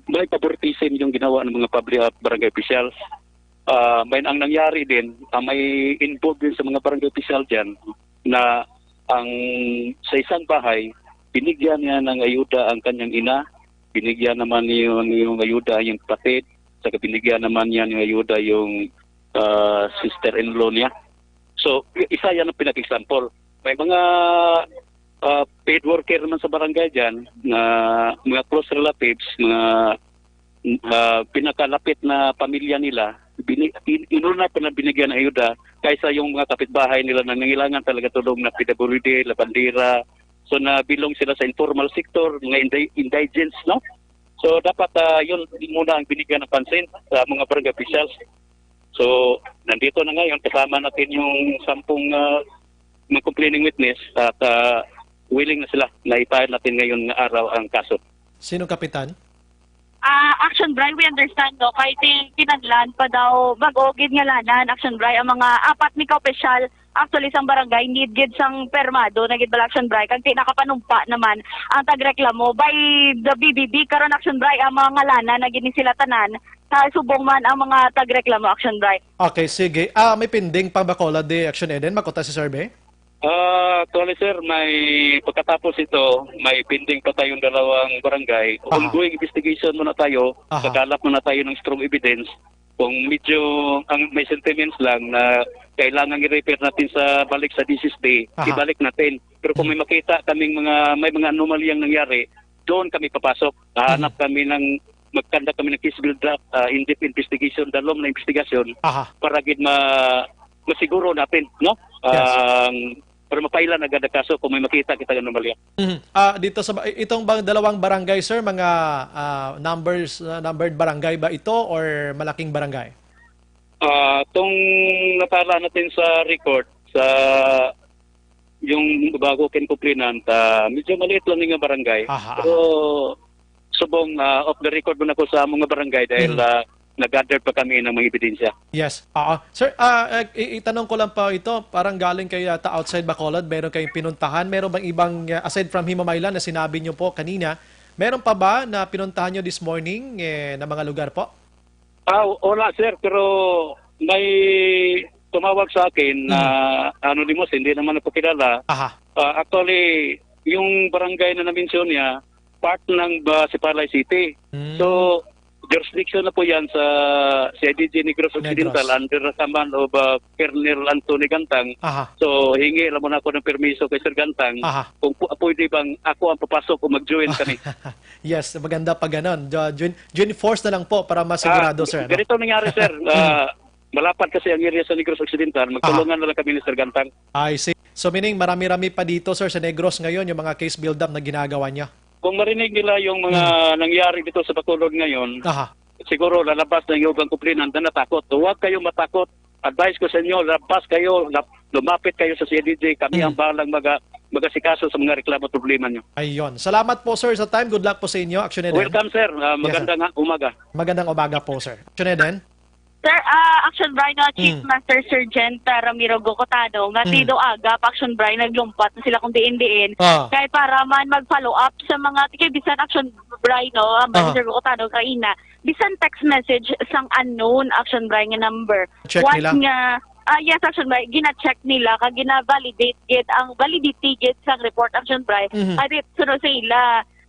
may favoritism yung ginawa ng mga public, ah, barangay officials. Ah, may, ang nangyari din, ah, may involved din sa mga barangay official dyan na ang sa isang bahay, binigyan niya ng ayuda ang kanyang ina, binigyan naman niyo yung ayuda yung kapatid, saka binigyan naman niya ng ayuda yung, ah, sister-in-law niya. So, i-, isa yan ang pinag-example. May mga, ah, paid worker naman sa barangay dyan na mga close relatives, mga, ah, pinakalapit na pamilya nila, bini-, in-, inuna pa na binigyan ng ayuda kaysa yung mga kapitbahay nila na nangailangan talaga tulong na P W D, labandera. So, na-belong sila sa informal sector, mga indi-, indigents, no? So, dapat, ah, yun muna ang binigyan ng pansin sa mga barangay officials. So, nandito na ngayon, kasama natin yung sampung, ah, mga complaining witness at, ah, willing na sila na i-file natin ngayon nga araw ang kaso. Sinong kapitan? Ah, Action Bray, we understand, no? Kay ti-, kinahanglan pa daw, bag-o gid nga lanan, Action Bray, ang mga apat ni ka opisyal, actually, sang barangay, need gid sang permado na gid bala, Action Bray, kag ti nakapanumpa naman ang tagreklamo by the B B B. Karon, Action Bray, ang mga ngalanan na gid ni sila tanan, sa subong man ang mga tagreklamo, Action Bray. Okay, sige. Ah, may pending pang Bacolod di Action Eden, makuta si Sir Be? Ah, actually, sir, may pagkatapos ito, may pending pa tayong dalawang barangay. Aha. Ongoing investigation muna tayo. Aha. Kakalap muna tayo ng strong evidence. Kung medyo ang may sentiments lang na kailangan i-refer natin sa, balik sa D S S D, Aha. ibalik natin. Pero kung may Hmm. makita kaming mga, may mga anomalyang nangyari, doon kami papasok. Hahanap Mhm. kami ng, mag-conduct kami ng case build-up, ah, in-depth investigation, dalom na investigasyon Aha. para gid ma-, masiguro natin, no? Yes. Ang, para mapailan agad ang kaso kung may makita kita nga anomalya. Mhm. Ah, dito sa ba-, itong bang dalawang barangay, sir, mga, ah, numbers, ah, numbered barangay ba ito or malaking barangay? Ah, itong natala natin sa record, sa yung bago kin complainant, ah, medyo maliit lang nga barangay. Aha, Pero aha. subong, ah, off the record muna ko sa mga barangay dahil, Mhm. ah, nag-gather pa kami ng mga ebidensya. Yes. Oo. Sir, ah, eh, i-, itanong ko lang po ito, parang galing kayo yata outside Bacolod, meron kayong pinuntahan, meron bang ibang, ah, aside from Himamaylan na sinabi nyo po kanina, meron pa ba na pinuntahan nyo this morning, eh, na mga lugar po? Ah, wala, sir, pero may tumawag sa akin na Mhm. anonymous, hindi naman napakilala. Aha. Ah, actually, yung barangay na na-mention niya, part ng, ah, Sipalay City. Hmm. So, jurisdiction na po yan sa C I D G Negros Occidental, Negros. Under the command of, uh, Colonel Anthony Gantang. Aha. So, hingi lang muna ako ng permiso kay Sir Gantang Aha. kung pu-, pwede bang ako ang papasok o mag-join kami. Yes, maganda pa ganon. Jo-, join, join force na lang po para masigurado, Ah, sir, ano? Ganito nangyari, sir. Ah, malapad kasi ang area sa Negros Occidental. Magtulungan Aha. na lang kami ni Sir Gantang. I see. So, meaning, marami-rami pa dito, sir, sa Negros ngayon, yung mga case build-up na ginagawa niya? Kung marinig nila yung mga Hmm. nangyari dito sa Bacolod ngayon, Aha. siguro lalabas na yung ubang complainant na natakot. Huwag kayong matakot. Advice ko sa inyo, labas kayo, lap-, lumapit kayo sa C I D G. Kami Hmm. ang bahalang maga-, mag-asikaso sa mga reklamo at problema nyo. Ayun. Salamat po, sir, sa time. Good luck po sa inyo, Action Eden. Welcome, sir. Ah, Yes, sir. magandang umaga. Magandang umaga po, sir. Action Eden? Sir, ah, Action Bry, no, Chief Mm. Master Sergeant, ah, Ramiro Gocotano, nga si Ah. Doaga, pa Action Bry, naglumpat na sila kung diin-diin. Ah. Kay para man mag-follow up sa mga, kay bisan Action Bry, no, ang Ah. Sir Gocotano, kaina, bisan text message sang unknown Action Bry nga number. Check Once nila? nga, ah, yes, Action Bry, gina-check nila, kag gina-validate gid ang validity gid sang report Action Bry. Mhm. Kay di, sunod sa ila,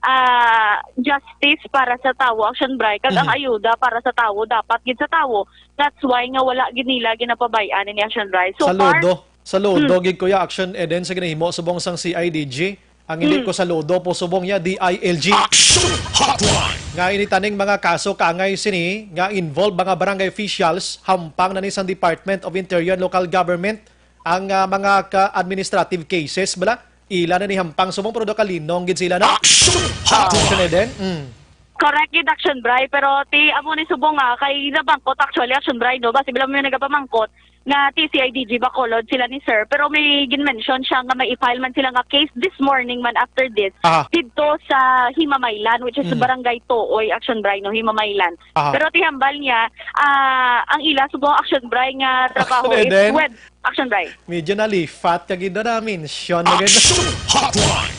ah, justice para sa tawo, Action Bry, kag ang Mhm. ayuda para sa tawo, dapat gid sa tawo. That's why nga wala gid nila ginapabay-an ini, Action Bry. So far, Saludo. Saludo Hmm. gid, Kuya Action Eden, sa ginahimo subong sang C I D G. Ang hindi Hmm. ko saludo po subong niya, D I L G. Action Hotline! Nga ini taning mga kaso kaangay sini, nga involved mga barangay officials, hampang na ni sang Department of Interior and Local Government, ang, ah, mga ka-, administrative cases, bala, ila na ni hampang subong, pero do kalinong gid sila, no? Action Hotline! Action Eden? Mm. Correct gid, Action Bry, pero ti amo ni subong nga kay nabangkot actually, Action Bry, no? Basi bila mo yung nagapamangkot nga ti C I D G Bacolod sila ni sir, pero may gin-mention siya nga may i-file man sila nga case this morning man after this Aha. didto sa Himamaylan, which is Mm. Barangay Tuoy, Action Bry, no? Himamaylan. Aha. Pero ti hambal niya, ah, ang ila subong, Action Bry, nga trabaho Action is Eden? web. Action Bry. Medyo nalifat ka gid na mention mo gid. Action Hotline!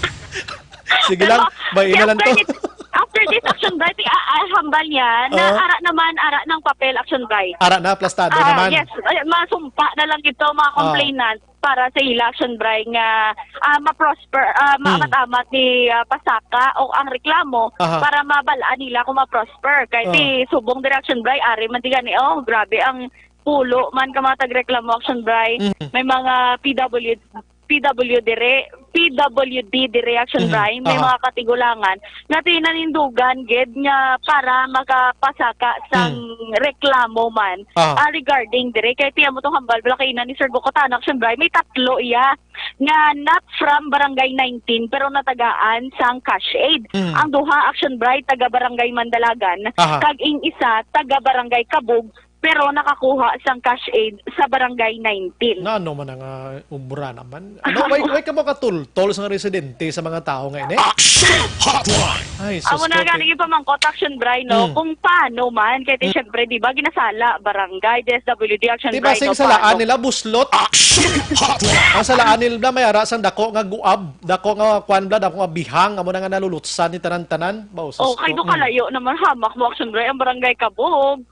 Sige lang, Pero, may ina lang after to. this, after this, Action Bry, ti, ah, ah, hambal niya na Oo. ara naman, ara ng papel, Action Bry. Ara na, plastado Ah, naman. yes. Ay, masumpa na lang gid to, mga Ah. complainant para sa ila, Action Bry, nga, ah, ma-prosper, ah, Hmm. maamat-amat ni, ah, pasaka o ang reklamo Aha. para mabalaan nila kung ma-prosper. Kay Oh. ti subong diri, Action Bry, ari man ti gani, oh, grabe ang pulo man ka mga tagreklamo, Action Bry. Mhm. May mga P W, P W D re, P W D dire, Action Mhm. Bry. May Aha. mga katigulangan nga tinanindugan gid nga para makapasaka sang Mhm. reklamo man, Ah. ah, regarding dire. Kay ti amo tong hambal bala kay ina ni Sir Gocotano, Action Bry. May tatlo iya nga not from Barangay nineteen, pero natagaan sang cash aid. Mhm. Ang duha, Action Bry, taga Barangay Mandalagan, Aha. kag ing isa, taga Barangay Kabug, pero nakakuha sang cash aid sa Barangay nineteen. Na ano man ang, ah, obra naman? Ano, why, why ka makatultol sa mga residente sa mga tao nga ini? Action Hotline! Ay, sus Amo na ko, gani ti- yung pamangkot, Action Bry, no? Hmm. Kung paano man, kay ti, Hmm. syempre, di ba, ginasala, barangay, D S W D, Action Di ba, Bry, sing no, salaan paano? nila, buslot? Action Hotline! Ang salaan nila, may ara sang dako nga guab, dako nga kwan bla, dako nga bihang, amo na nga nalulutsan ni tanan-tanan. Ba, usus Oh, kay ko. do Mm. kalayo naman, hamak mo, Action Bry, ang Barangay Kabug.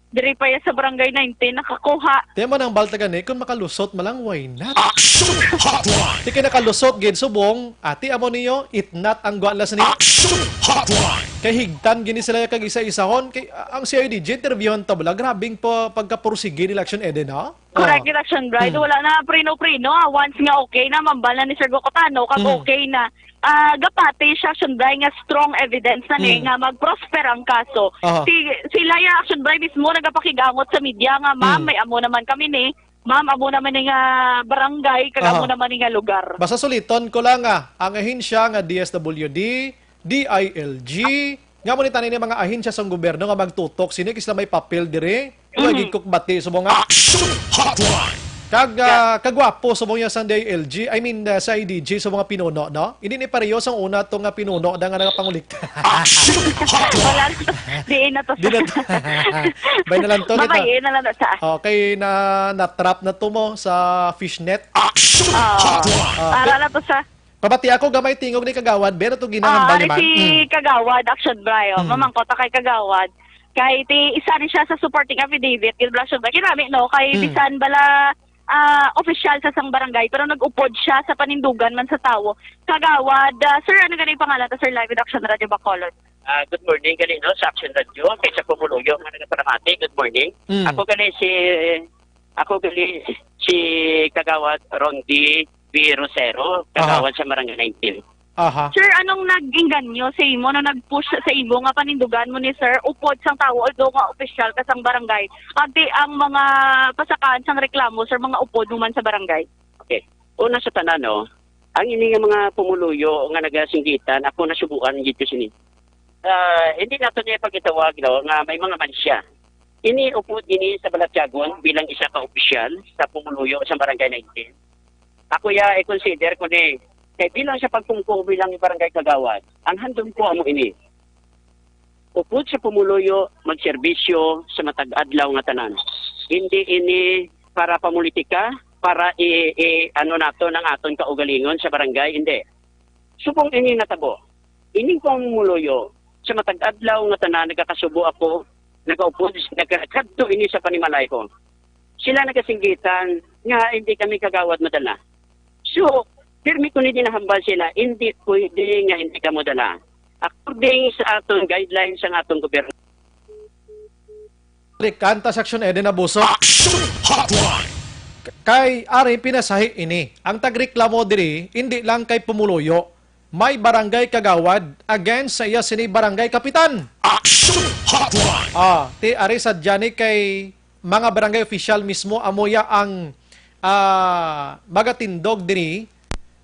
Diri pa ya sa Barangay nineteen nakakuha. Tema ng balta gani, kung makalusot man lang, why not? Action Hotline! Di kay nakalusot gid subong, ati amo niyo, itnat ang gwala sa niyo. Action Hotline! Kay higtan gini sila kag isa-isahon, kay, ah, ang C I D G, interviewhan ta bala, grabing pa, pagkapursigi nila, Action Eden, ha? Correct Oh. gid, Action Bry. Mm. Wala na prino-prino, ah. Once nga okay na, mambal na ni Sir Gocotano, kag Mm. okay na, ah, gapati siya, Action Bry, nga strong evidence na ni Mm. nga mag-prosper ang kaso. Aha. Si, sila ya, Action Bry, mismo nagapakigangot sa media nga, "Ma'am, Mm. may amo naman kami ni. Ma'am, amo naman ni nga barangay, kag Aha. amo naman ni nga lugar." Basta suliton ko lang, ah, ang ahensya nga D S W D, D I L G, nga mo ni tanin ni mga ahensya sang gobyerno nga magtutok sini kay sila may papel diri. Wala Mhm. gid ko bati subong nga. Action Hotline! Kag, ah, Ka- kagwapo subong niya sa D I L G, I mean, ah, sa I D G, sa mga pinuno, no? Hindi ni pareho sa una to nga pinuno na nga nagapangulikta. Action Hotline! Wala na to. Diin na to, Di na sir. to. Bay na lang to, kita. Babayi na lang to, sir. Okay, na, na-trap na to mo sa fishnet. Action Ah, Hotline! Ah, para pi- lang to, sir. Pabati ako gamay tingog ni Kagawad, pero to ginahambal Ah, ni man. si Mm. Kagawad, Action Bry, oh. Mm. Mamangkot ta kay Kagawad. Kay ti, isa ni siya sa supporting affidavit, gid bala, Action Bry. Kinami, no? Kay Mm. bisan bala, ah, opisyal sa sang barangay, pero nag-upod siya sa panindugan man sa tawo. Kagawad, ah, sir, ano gani pangalan ta, sir, live with Action Radio Bacolod? Ah, good morning gali, no, sa Action Radio, kay sa pumuluyo nga nagaparamati. Good morning. Mm. Ako gali si, ako gali si Kagawad Rondy B. Rosero, Aha. kagawad sa Barangay nineteen. Aha. Sir, anong nag-inganyo sa imo, ano nag-push sa imo nga panindugan mo ni sir, upod sang tawo, although nga opisyal ka sang barangay, ati ang mga pasakaan sang reklamo, sir, mga upod mo man sa barangay? Okay. Una sa tanan, no, ang ini nga mga pumuluyo nga nagasinggitan, ako nasubuan gid ko sini. Ah, hindi nato niya pagitawag, no, nga may mga mansya. Ini upod ini sa balatyagon bilang isa ka opisyal sa pumuluyo sa Barangay nineteen. Ako ya i-consider ko ni kay bilang sa pagpungko bilang barangay kagawad, ang handom ko amo ini. Upod sa pumuluyo, magserbisyo sa matag adlaw nga tanan. Hindi ini para pamulitika, para i, i ano nato ng aton kaugalingon sa barangay, hindi. Subong ini natabo, ining pamumuyo, sa matag adlaw nga tanan nagakasubo ako, nagaupod, nagakadto ini sa panimalay ko. Sila nagasinggitan nga hindi kami kagawad madala. So, pirmi ko ni ginahambal sila, hindi pwede nga hindi kamo dala. According sa aton guidelines sang aton gobyerno. Balik kanta sa Action Eden Abuso. Action Hotline. K-, kay ari pinasahi ini. Ang tagreklamo diri, hindi lang kay pumuluyo. May barangay kagawad against sa iya sini barangay kapitan. Action Hotline. Ah, ti ari sa Jani kay mga barangay official mismo amo ya ang, ah, magatindog diri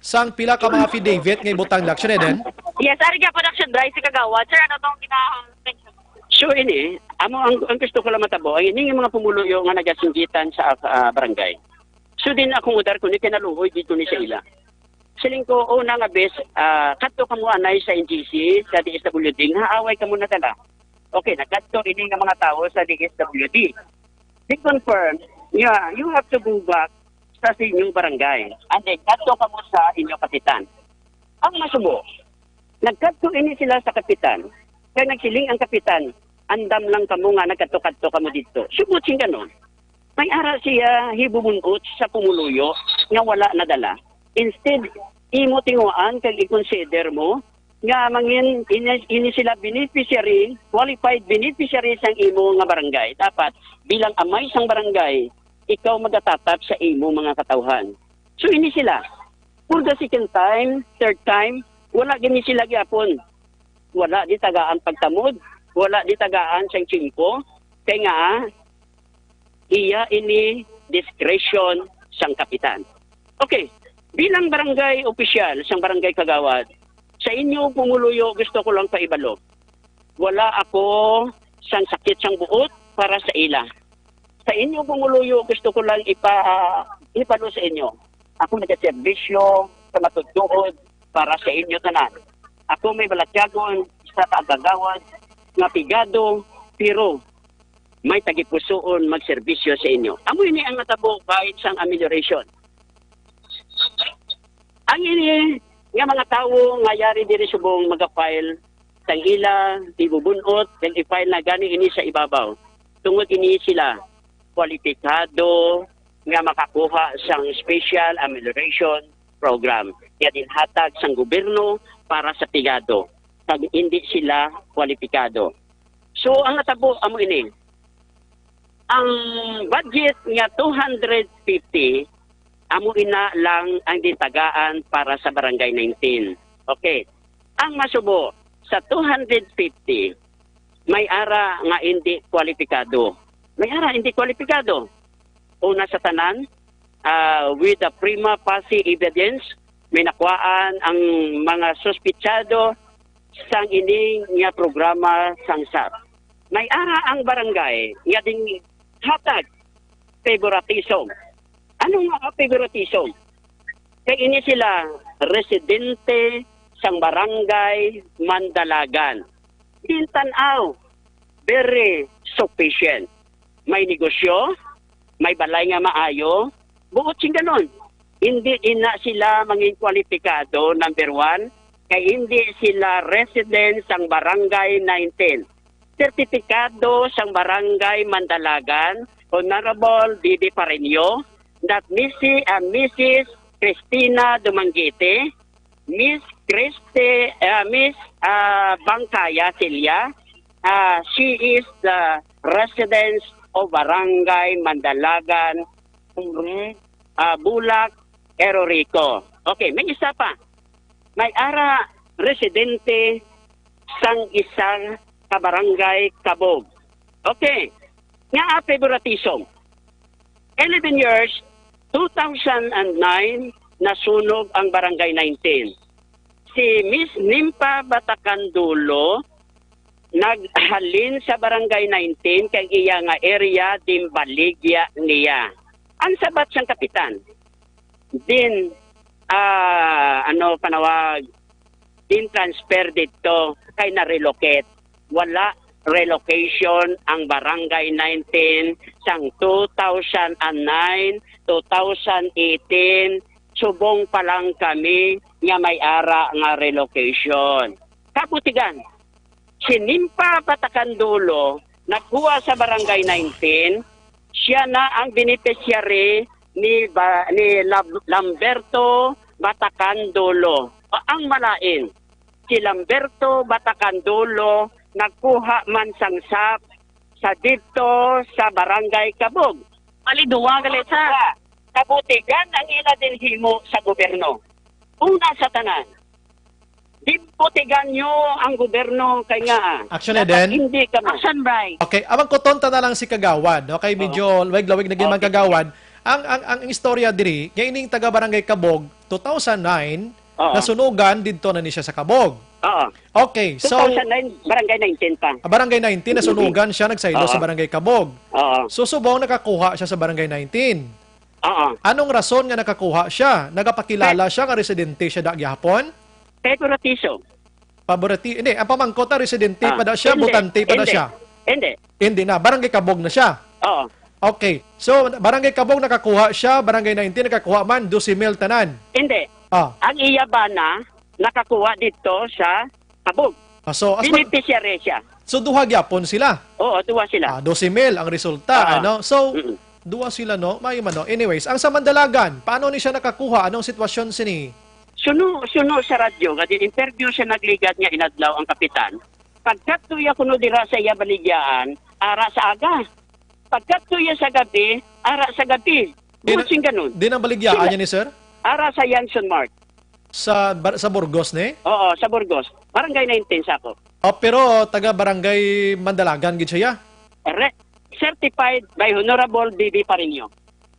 sang pila ka mga affidavit nga ibutang nila. Action Eden? Yes, ari gyapon, Action Bryce, si Kagawad. Sir, ano tong gina-mention? So ini, amo ang, ang gusto ko lang matabo, ang ini nga mga pumuluyo nga nagasinggitan sa, ah, barangay. So din akong udar ko ni kinaluoy dito ni sa ila. Siling ko, una nga bes, ah, kadto kamo anay sa N G C, sa D S W D, nga away kamo nadala. Okay, nagkadto ini nga mga tawo sa D S W D. They confirm, yeah, you have to go back sa, sa inyong barangay. And then, kadto kamo sa inyong kapitan. Ang masubo, nagkadto ini sila sa kapitan. Kay nagsiling ang kapitan, andam lang kamo nga nagkadto-kadto kamo dito. Sugot sing ganon. May ara siya hibubunot sa pumuluyo nga wala nadala. Instead, imo tinguhaan kag i-consider mo nga mangin ini, ini sila beneficiary, qualified beneficiary sang imo nga barangay. Dapat bilang amay sang barangay, ikaw magatatap sa imo mga katawhan. So ini sila, for the second time, third time, wala gini sila gyapon. Wala di tagaan pagtamod, wala di tagaan sang tiyempo, kay nga iya ini discretion sang kapitan. Okay, bilang barangay opisyal sang barangay kagawad, sa inyo pumuluyo gusto ko lang paibalo. Wala ako sang sakit sang buot para sa ila. Sa inyo pumuluyo gusto ko lang ipa, ipalo sa inyo. Ako nagaserbisyo sa matudtuod para sa inyo tanan. Ako may balatyagon sa kaagagawad nga pigado, pero may tagipusoon magserbisyo sa inyo. Amo ini ang natabo bahin sang amelioration. Ang ini nga mga tawo nga yari diri subong magapile sang ila ibubunot, then i-file na gani ini sa ibabaw. Tungod ini sila kwalipikado nga makakuha sang special amelioration program nga ginhatag sang gobyerno para sa pigado, kag hindi sila kwalipikado. So, ang natabo amo ini, ang budget nga two hundred fifty, amo ina lang ang ditagaan para sa Barangay nineteen. Okay. Ang masubo, sa two hundred fifty, may ara nga hindi kwalipikado. May ara hindi kwalipikado. Una sa tanan, ah, with the prima facie evidence, may nakuhaan ang mga suspitsado sang ini nga programa sang sap. May ara ang barangay nga ginhatag favoritism. Ano nga favoritism? Kay ini sila residente sang barangay Mandalagan. Gintan-aw, very sufficient. May negosyo, may balay nga maayo, buot sing ganon. Hindi ina sila mangin kwalipikado, number one, kay hindi sila resident sang Barangay nineteen. Sertipikado sang Barangay Mandalagan, Honorable Bibi Pareño, that Misi, ah, Missus Cristina Dumanggiti, Miss P Christy, ah, Miss, ah, Bangkaya Celia. Ah, she is the residence of Barangay Mandalagan, ah, Bulak, Erorico. Okay, may isa pa. May ara residente sang isa ka barangay Kabog. Okay. Nga favoritiso. Eleven years, two thousand and nine, nasunog ang Barangay nineteen. Si Miss Nimpa Batacandulo naghalin sa Barangay nineteen kay iya nga area, ginbaligya niya. Ang sabat sang kapitan, din, ah, ano, panawag, din transfer dito kay na-relocate. Wala relocation ang Barangay nineteen sang two thousand and nine, two thousand eighteen, subong pa lang kami nga may ara nga relocation. Kabutigan, si Nimpa Batacandulo nagkuha sa Barangay nineteen, siya na ang beneficiary ni ba, ni Lab-, Lamberto Batacandulo. Ang malain, si Lamberto Batacandulo nagkuha man sang sap sa didto sa Barangay Kabog. Mali, duwa gali sa. Sa kabutigan ang ila ginhimo sa gobyerno. Una sa tanan, dibutigan nyo ang gobyerno kay nga. Actually, dapat then, hindi ka ma- Action, Bri. Okay, amang kuton ta na lang si Kagawad. Okay, medyo lawig-lawig na gyud man, okay, Kagawad. Ang, ang, ang istorya diri, nga ining taga Barangay Kabog, two thousand nine, Oo. nasunugan didto na ni siya sa Kabog. Oo. Okay, so two thousand nine, Barangay nineteen pa. Ah, Barangay nineteen, nasunugan siya, nagsaylo Oo. sa Barangay Kabog. Oo. So, subong nakakuha siya sa Barangay nineteen. Oo. Anong rason nga nakakuha siya? Nagapakilala Pe- siya nga residente siya da gihapon? Favoritiso. Favoriti-, hindi, ang pamangkot na residente Ah, pa da siya, hindi. botante pa da Hindi. siya? Hindi. Hindi na, Barangay Kabog na siya. Oo. Okay. So, Barangay Kabog nakakuha siya, Barangay nineteen nakakuha man, doce mil tanan. Hindi. Ah. Ang iya bana nakakuha dito sa Kabog. Ah, so, as ma- Beneficiary siya. So, duha gyapon sila? Oo, duha sila. Ah, doce mil ang resulta, Ah. ano? So, Mm-mm. duha sila, no? Maayo man, no? Anyways, ang sa Mandalagan, paano ni siya nakakuha? Anong sitwasyon sini? Suno, suno sa radyo, nga di-interview siya nagligad nga inadlaw ang kapitan. Pagkadto iya kuno dira sa iya baligyaan, ara sa aga. Pagkadto iya sa gabi, ara sa gabi. Di na, Buot sing ganun. Di na baligya Sila. niya ni sir? Ara sa Yanson Mart. Sa bar-, sa Burgos ni? Oo, sa Burgos. Barangay nineteen sa ako. Oh, pero taga Barangay Mandalagan gid siya? Re-, certified by Honorable B B Parinio.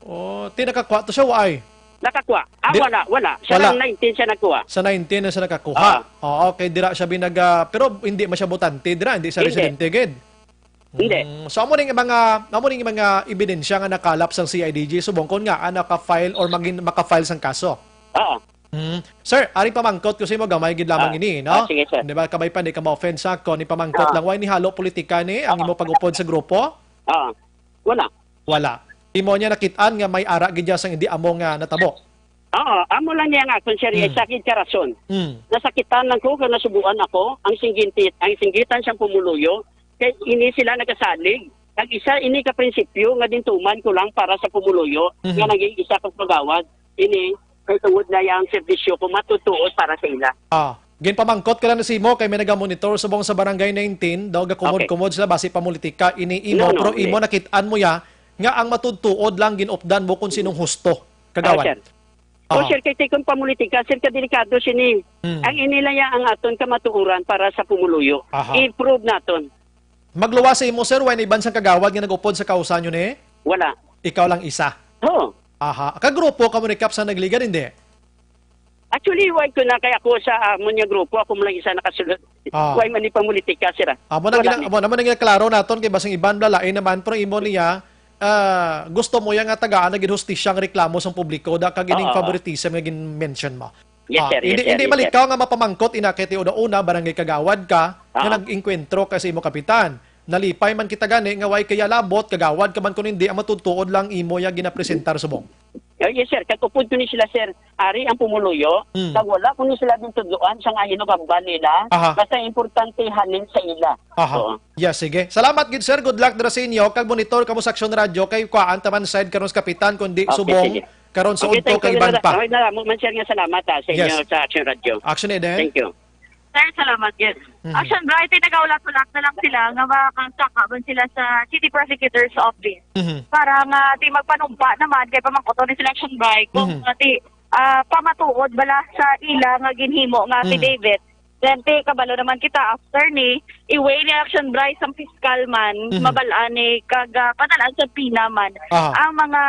Oh, ti nakakuha to siya, waay? Nakakuha. Ah, Di-, wala, wala. Sa wala. nineteen siya nagkuha. Sa nineteen na siya nakakuha. Ah. Oh, okay, dira siya binaga, pero hindi man siya botante dira, hindi siya Hindi. residente gid. Hindi. Mm, so, amo ning mga, amo ning mga ebidensya nga nakalap sang C I D G subong kon ngaa naka-file or magin-, maka-file sang kaso. Oo. Mm. Sir, ari pamangkot ko sa imo, gamay gid lamang Ah. ini, no? Ah, sige, sir. Di ba, kabay pa, di ka ma-offend sa akon, ni pamangkot Ah. lang, way nihalo politika ni ang Ah. imo pag-upod sa grupo? Ah. Wala. Wala. Imo niya nakit-an nga may ara gid siya sang hindi amo nga natabo? Oo, amo lang niya nga, kung siya Mm. sakit ka rason. Mm. Nasakitan lang ko kung nasubuan ako ang singgit-, ang singgitan sang pumuluyo, kay ini sila nagasalig. Ang isa ini ka prinsipyo nga gintuman ko lang para sa pumuluyo, Mhm. nga naging isa ka kagawad. Ini, kay tungod na yang serbisyo ko matutuod para sa ila. Ah, ginpamangkot ko lang na sa imo kay may nagamonitor subong sa Barangay nineteen, daw gakumod-kumod Okay. sila basi pamulitika ini imo, No, no, pero hindi. imo nakit-an mo ya nga ang matutuod lang gin-updan mo kung sinong husto, Kagawad. Ah, sir. Oh, Aha. sir, kay tikon pamulitika, sir, kadelikado sini. Hmm. Ang inilaya ang aton kamatuoran para sa pumuluyo. Aha. I-prove naton. Magluwas sa imo, sir, way na iban sang kagawad nga nag-upod sa kausa nyo ni? Wala. Ikaw lang isa? Oo. Aha. Ka grupo kamo ni Kap sa nagligad, hindi? Actually, way ko na kay ako sa amon nga grupo, ako mo lang isa nakasulod. Ah. Way man ni pamulitika, sir, ah. Amo na Wala gina-, ni. amo na man ang ginaklaro naton kay basing iban bala, eh, naman, pero imo niya, ah, gusto mo ya nga tagaan na gid hustisya ang reklamo sang publiko, da kag ining Oo. favoritism nga gin-mention mo. Yes, Ah, sir. Yes, hindi, sir. hindi Yes, sir. malikaw nga mapamangkot ina kay tiuda una, barangay kagawad ka, nga Oo. nag-engkwentro ka sa imo kapitan. Nalipay man kita gani nga way kaya labot, kagawad ka man kun hindi, ang matutuod lang imo ya ginapresentar subong. Oh, yes, sir. Kag upod ko ni sila, sir. Ari ang pumuluyo, Hmm. kag wala ko ni sila din tudloan sa nga hinugambal nila. Aha. Basta importante halin sa ila. Aha. Oo. Yes, sige. Salamat gid, sir. Good luck dira sa inyo. Kag monitor kamo sa Aksyon Radyo. Kay kuhaan ta man side karon sa kapitan, kundi Okay, subong sige. Karon sa Okay, udto thank you, kay Iban Nara-, pa. Okay, Nara, mo man siya nga salamat, ah, sa inyo Yes. sa Action Radio. Action Eden? Thank you. Sir, salamat, yes. Mhm. Action Bright, eh, nagaulat-ulat na lang sila nga makasaka man sila sa City Prosecutor's Office Mhm. para nga di magpanumpa naman kay pamangkuton ni sila Action Bright kung Mhm. nga di, ah, pamatuod bala sa ila nga ginhimo nga Mhm. affidavit. Then, ti, kabalo naman kita, after ni, i-weigh ni Action Bright sang piskal man, Mhm. mabal-an ni, kag, ah, padalaan sa pina man Aha. ang mga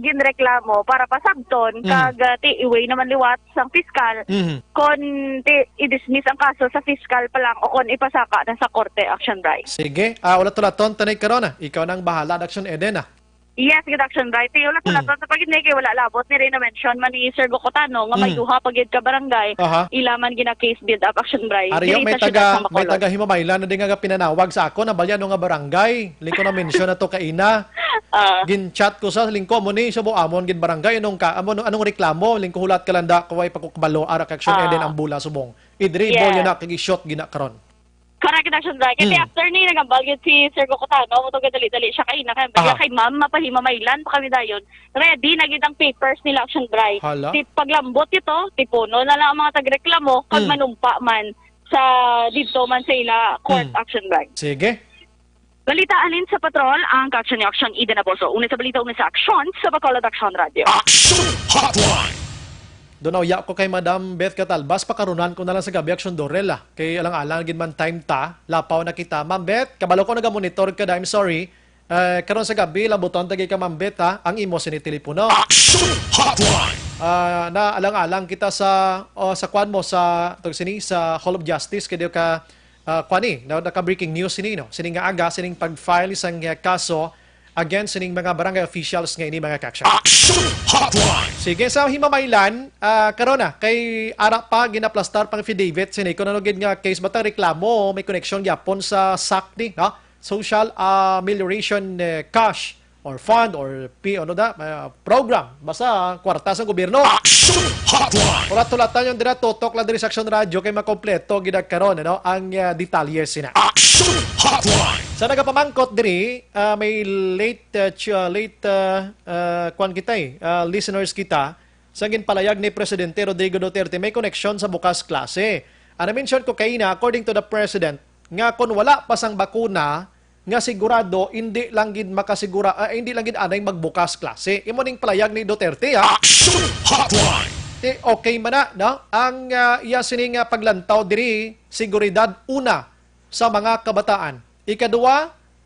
ginreklamo para pasabton, Mhm. kag, ah, ti, i-weigh naman liwat sang piskal Mhm. kon ti, i-dismiss ang kaso sa piskal pa lang o kon ipasaka na sa korte, Action Bright. Sige. Ah, ulat-ulaton, tanay karon, ah. Ikaw nang bahala, Action Eden, ah. Yes, gid, Action Bright. Ti, ulat-ulaton Mm. sa pagid ni kay wala labot ni rin na-mention man ni Sir Gokotano nga may Mm. duha pa gid ka barangay, Aha. ila man gina-case build up, Action Bright. Ariyo, Diri may sa taga, siyudad sa may Bacolod. taga Himamaylan na din nga pinanawag sa ako, na balya no nga barangay. Lingko na-mention na to kaina. Ah. Gin-chat ko sa lingko mo ni, sa Buamon gid barangay. Anong ka, amo, anong reklamo? Lingko hulat ka lang da, kaway pakukbalo, ara ka Action Ah. Eden ang bula subong. Idri, Yes. Bolyo na, kag i-shot gina karon. Correct, Action Bright. Kasi Mm. after ni, nagambal yun si Sir Gokotano, mo to dali-dali siya kaina. Kaya Aha. kay ma'am, mapahimamaylan pa kami dayon. Ready na gid ang papers nila, Action Bright. Hala. Ti paglambot ito, tipuno na lang ang mga tagreklamo, kag Mm. manumpa man sa didto man sa ila court, Mm. Action Bright. Sige. Balita halin sa patrol, ang Action ni Action Eden Abolso. Una sa balita, una sa aksyon, sa Bacolod Action Radio. Action Hotline! Doon nauya ko kay Madam Beth Catalbas, pakarunan ko na lang sa gabi, Action Dorel, ah. Kay alang-alang gid man time ta, lapaw na kita. Ma'am Beth, kabalo ko nagamonitor ka, I'm sorry. Eh, karon sa gabi, labuton tagi ka, Ma'am Beth, ha? Ang imo sini telepono. Action Hotline! Ah, na alang-alang kita sa, o, sa kwan mo, sa, tawag sini, sa Hall of Justice, kay di ka, ah, kwan ni, na, naka-breaking news sini, no? Sini nga aga, sining pag-file sang, ah, kaso against sining mga barangay officials nga ini, mga ka-action. Action Hotline! Sige, sa Himamaylan, ah, karon na, kay ara pa, ginaplastar pang affidavit, sini, kung ano gid nga case, bata reklamo, may connection gyapon sa sac ni, no? Social Amelioration, eh, Cash or Fund or P, ano da, eh, program. Basta kwarta sa gobyerno. Action Hotline! Ulat-ulatan yung dira, tutok lang diri sa Action Radio kay makompleto gid karon, ano, ang, eh, detalye sina. Action Hotline! Sa nagapamangkot diri, ah, may late, ah, ch-, ah, late, ah, ah, kwan kita eh, ah, listeners kita, sa ginpalayag ni Presidente Rodrigo Duterte, may koneksyon sa bukas klase. Ang na-mention ko kaina, according to the President, nga kon wala pa sang bakuna, nga sigurado, hindi lang gid makasigura, ah, hindi lang gid anay magbukas klase. Imo ning palayag ni Duterte, ha? Action Hotline! Ti, okay man na, no? Ang, ah, iya sini nga paglantaw diri, seguridad una sa mga kabataan. Ikaduha,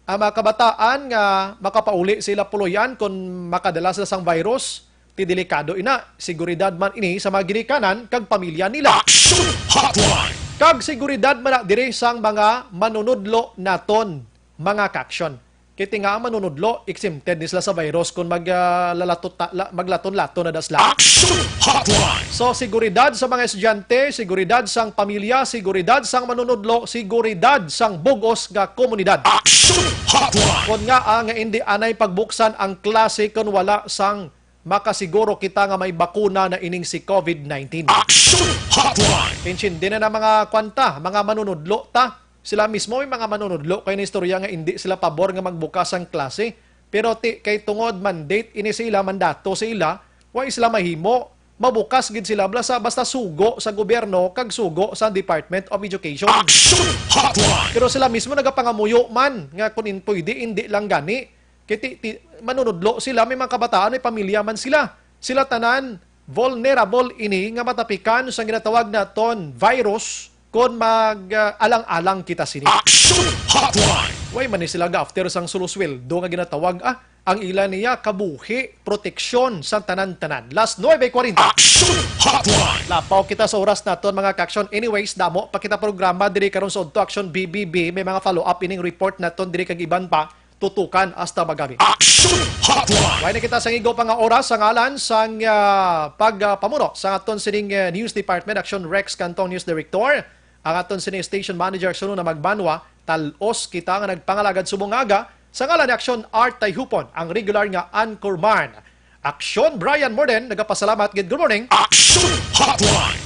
ang mga kabataan nga makapauli sila puloy-an kon makadala sila sang virus, ti delikado ina, seguridad man ini sa mga ginikanan kag pamilya nila. Action Hotline! Kag seguridad man na diri sang mga manunudlo naton, mga ka-action. Kay ti nga ang manunudlo, exempted ni sila sa virus kung mag, ah, lalatot-, la-, maglaton-laton na da sila. Action Hotline! So, seguridad sa mga estudyante, seguridad sang pamilya, seguridad sang manunudlo, seguridad sang bug-os nga komunidad. Action Hotline! Kon nga ang hindi anay pagbuksan ang klase kon wala sang makasiguro kita nga may bakuna na ining si covid nineteen. Action Hotline! Intindi na na mga kwanta, mga manunudlo ta. Sila mismo may mga manunudlo kay na istorya nga hindi sila pabor nga magbukas ang klase. Pero ti, kay tungod mandate ini sa ila, mandato sa ila, wa sila mahimo. Mabukas gid sila basta, basta sugo sa gobyerno kag sugo sa Department of Education. Action Hotline! Pero sila mismo nagapangamuyo man nga kung in-, pwede, hindi lang gani. Kay ti, ti, manunudlo sila, may mga kabataan, may pamilya man sila. Sila tanan, vulnerable ini nga matapikan sa ginatawag naton virus kon mag, ah, alang-alang kita sini. Action Hotline! Way man ni sila ga-after sang sulusweldo nga ginatawag, ah, ang ila niya kabuhi, proteksyon sa tanan-tanan. Las nuebe kuwarenta. Action Hotline! Lapaw kita sa oras naton, mga ka-action. Anyways, damo pa kita programa diri karon sa Udto Action B B B. May mga follow-up ining report naton diri kag iban pa. Tutukan hasta magabi. Action Hotline! Way na kita sa igo pa nga oras sa ngalan sang, ah, pagpamuno sa aton sining, ah, News Department, Action Rex Cantong, News Director, ang aton sining Station Manager, Suno na Magbanwa, talos kita nga nagpangalagad subong aga, sa ngalan ni Action Art Tayhupon, ang regular nga anchorman. Action Brian Morden, nagapasalamat gid. Good morning. Action Hotline!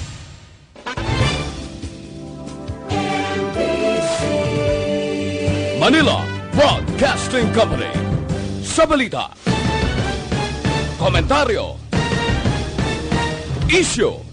Manila Broadcasting Company. Sa balita, komentaryo, Isyu